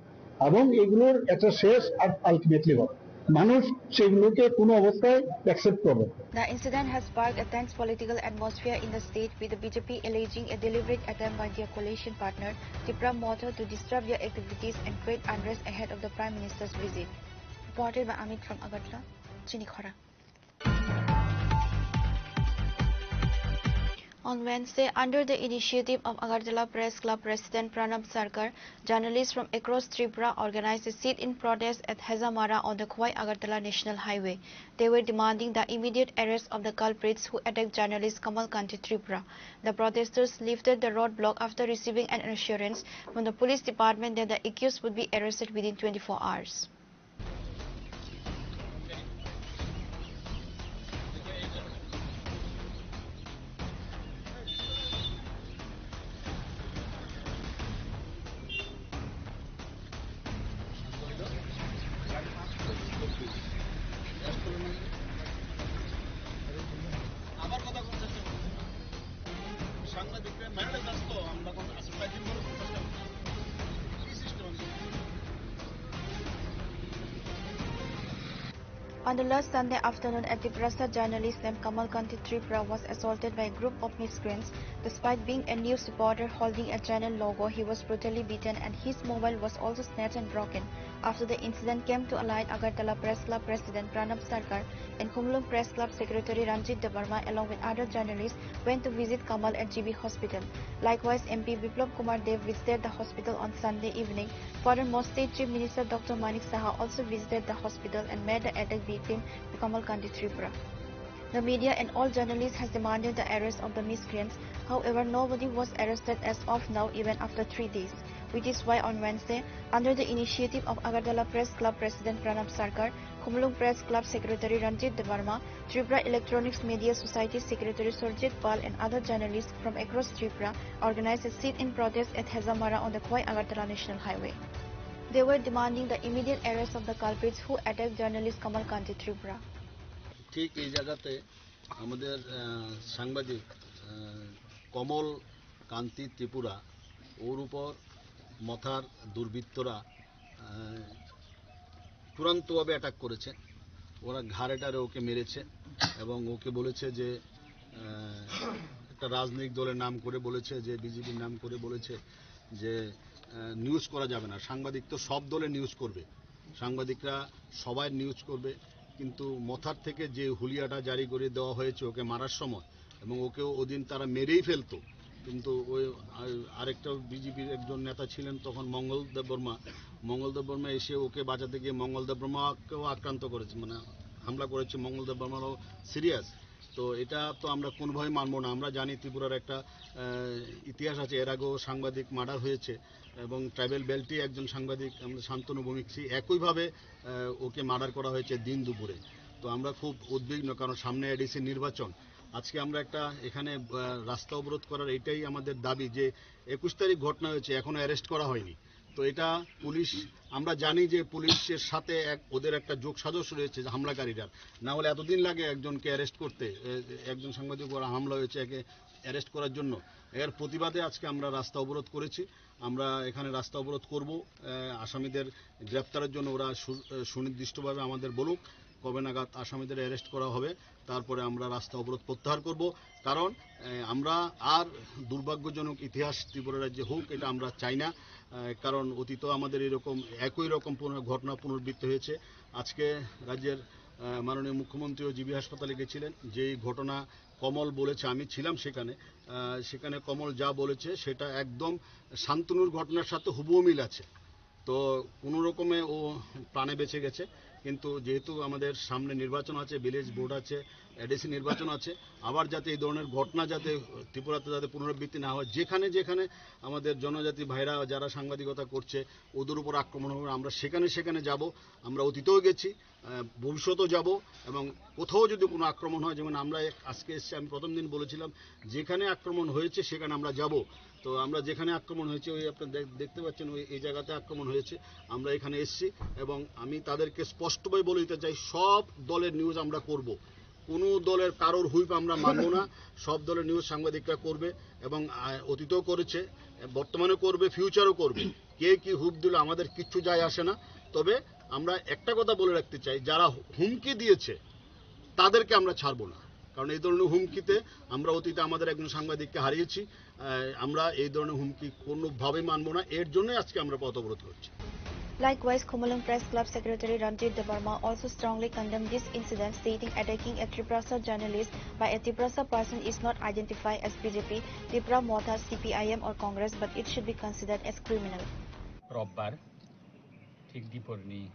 এবং এগুলোর একটা শেষ আর আলটিমেটলি হবে। মানুষ সেগুলোকে কোনো অবস্থায় অ্যাকসেপ্ট করবে না। The incident has sparked a tense political atmosphere in the state, with the B J P alleging a deliberate attempt by their coalition partner, Tipra Motha, to disrupt their activities and create unrest ahead of the Prime Minister's visit. Reported by Amit from Agartala, Chini Khora. On Wednesday, under the initiative of Agartala Press Club President Pranab Sarkar, journalists from across Tripura organized a sit-in protest at Hezamara on the Khowai Agartala National Highway. They were demanding the immediate arrest of the culprits who attacked journalist Kamal Kanti Tripura. The protesters lifted the roadblock after receiving an assurance from the police department that the accused would be arrested within twenty-four hours. আবার কথা বলতে চাচ্ছি। সাংবাদিকরা মেরে ব্যস্ত, আমরা কত, আচ্ছা, কয়েকদিন ধরে প্রচেষ্টা করছি। কি সিস্টেম আছে? On the last Sunday afternoon, a Tiprasa journalist named Kamal Kanti Tripura was assaulted by a group of miscreants. Despite being a news reporter holding a channel logo, he was brutally beaten and his mobile was also snatched and broken. After the incident came to light, Agartala Press Club President Pranab Sarkar and Khumulwng Press Club Secretary Ranjit Debbarma, along with other journalists, went to visit Kamal at G B Hospital. Likewise, M P Biplab Kumar Deb visited the hospital on Sunday evening. Furthermore, State Chief Minister Doctor Manik Saha also visited the hospital and met the attack victim, Kamal Kanti Tripura. The media and all journalists has demanded the arrest of the miscreants. However, nobody was arrested as of now, even after three days, which is why on Wednesday, under the initiative of Agartala Press Club President Pranab Sarkar, Khumulwng Press Club Secretary Ranjit Debbarma, Tripura Electronics Media Society Secretary Surjit Pal and other journalists from across Tripura organized a sit-in protest at Hezamara on the Khowai Agartala National Highway. They were demanding the immediate arrest of the culprits who attacked journalist Kamal Kanti Tripura. ঠিক এই জায়গাতে আমাদের আহ, সাংবাদিক আহ, কমল কান্তি ত্রিপুরা, ওর উপর মথার দুর্বৃত্তরা আহ, চূড়ান্তভাবে অ্যাটাক করেছে। ওরা ঘাড়ে টাড়ে ওকে মেরেছে এবং ওকে বলেছে যে আহ, একটা রাজনৈতিক দলের নাম করে বলেছে, যে বিজেপির নাম করে বলেছে যে নিউজ করা যাবে না। সাংবাদিক তো সব দলে নিউজ করবে, সাংবাদিকরা সবাই নিউজ করবে, কিন্তু মথার থেকে যে হুলিয়াটা জারি করে দেওয়া হয়েছে ওকে মারার সময়, এবং ওকে ওদিন তারা মেরেই ফেলতো, কিন্তু ওই আ- আরেকটা বিজেপির একজন নেতা ছিলেন তখন মঙ্গল দেববর্মা। মঙ্গল দেববর্মা এসে ওকে বাঁচাতে গিয়ে মঙ্গল দেববর্মাকেও আক্রান্ত করেছে, মানে হামলা করেছে। মঙ্গল দেববর্মারও সিরিয়াস। তো এটা তো আমরা কোনোভাবেই মানবো না। আমরা জানি ত্রিপুরার একটা আহ, ইতিহাস আছে, এর আগেও সাংবাদিক মার্ডার হয়েছে এবং ট্রাইবেল বেল্টে একজন সাংবাদিক আমাদের শান্তনু ভৌমিক, সেই একইভাবে আহ, ওকে মার্ডার করা হয়েছে দিন দুপুরে। তো আমরা খুব উদ্বিগ্ন, কারণ সামনে এডিসি নির্বাচন। আজকে আমরা একটা এখানে আহ, রাস্তা অবরোধ করার এটাই আমাদের দাবি যে একুশ তারিখ ঘটনা হয়েছে, এখনো অ্যারেস্ট করা হয়নি। তো এটা পুলিশ, আমরা জানি যে পুলিশের সাথে এক ওদের একটা যোগ সাজস রয়েছে যে হামলাকারীরা, না হলে এতদিন লাগে একজনকে অ্যারেস্ট করতে। এ- একজন সাংবাদিক উপর হামলা হয়েছে, একে অ্যারেস্ট করার জন্য। এর প্রতিবাদে আজকে আমরা রাস্তা অবরোধ করেছি। আমরা এখানে রাস্তা অবরোধ করব আহ, আসামিদের গ্রেপ্তারের জন্য। ওরা সু- আহ, সুনির্দিষ্টভাবে আমাদের বলুক কবে নাগাদ আসামিদের অ্যারেস্ট করা হবে, তারপরে আমরা রাস্তা অবরোধ প্রত্যাহার করব। কারণ আহ, আমরা আর দুর্ভাগ্যজনক ইতিহাস ত্রিপুরা রাজ্যে হোক, এটা আমরা চাই না। আহ, কারণ অতীতেও আমাদের এরকম একই রকম পুনর- ঘটনা পুনরাবৃত্তি হয়েছে। আজকে রাজ্যের আহ, মাননীয় মুখ্যমন্ত্রীও জিবি হাসপাতালে গেছিলেন, যেই ঘটনা কমল বলেছে, আমি ছিলাম সেখানে। আহ, সেখানে কমল যা বলেছে সেটা একদম শান্তনুর ঘটনার সাথে হুবহু মিল আছে। তো কোনো রকমে ও প্রাণে বেঁচে গেছে, কিন্তু যেহেতু আমাদের সামনে নির্বাচন আছে, ভিলেজ বোর্ড আছে, এডিসি নির্বাচন আছে, আবার যাতে এই ধরনের ঘটনা যাতে ত্রিপুরাতে যাতে পুনরাবৃত্তি না হয়, যেখানে যেখানে আমাদের জনজাতি ভাইরা যারা সাংবাদিকতা করছে ওদের উপর আক্রমণ হবে, আমরা সেখানে সেখানে যাব। আমরা অতীতেও গেছি, আহ, ভবিষ্যতেও যাব। এবং কোথাও যদি কোনো আক্রমণ হয়, যেমন আমরা এক- আজকে এসছি, আমি প্রথম দিন বলেছিলাম যেখানে আক্রমণ হয়েছে সেখানে আমরা যাব। তো আমরা যেখানে আক্রমণ হয়েছে, ওই আপনারা দেখ- দেখতে পাচ্ছেন, ওই এই জায়গাতে আক্রমণ হয়েছে, আমরা এখানে এসছি। এবং আমি তাদেরকে স্পষ্টভাবে বলে দিতে চাই, সব দলের নিউজ আমরা করব, কোনো দলের কারোর হুইপ আমরা মানব না। সব দলের নিউজ সাংবাদিকরা করবে এবং আহ, অতীতেও করেছে, বর্তমানে করবে, ফিউচারও করবে। কে কি হুইপ দিল আমাদের কিচ্ছু যায় আসে না। তবে আমরা একটা কথা বলে রাখতে চাই, যারা হুমকি দিয়েছে তাদেরকে আমরা ছাড়বো না, কারণ এই ধরনের হুমকিতে আমরা অতীতে আমাদের একজন সাংবাদিককে হারিয়েছি। আহ, আমরা এই ধরনের হুমকি কোনোভাবেই মানবো না, এর জন্যই আজকে আমরা পথ অবরোধ করছি। Likewise, Khumulwng Press Club Secretary Ranjit Debbarma also strongly condemned this incident, stating attacking a Tiprasa journalist by a Tiprasa person is not identified as B J P, Tipra Motha, C P I M or Congress, but it should be considered as criminal. রোববার ঠিক দুপুরনি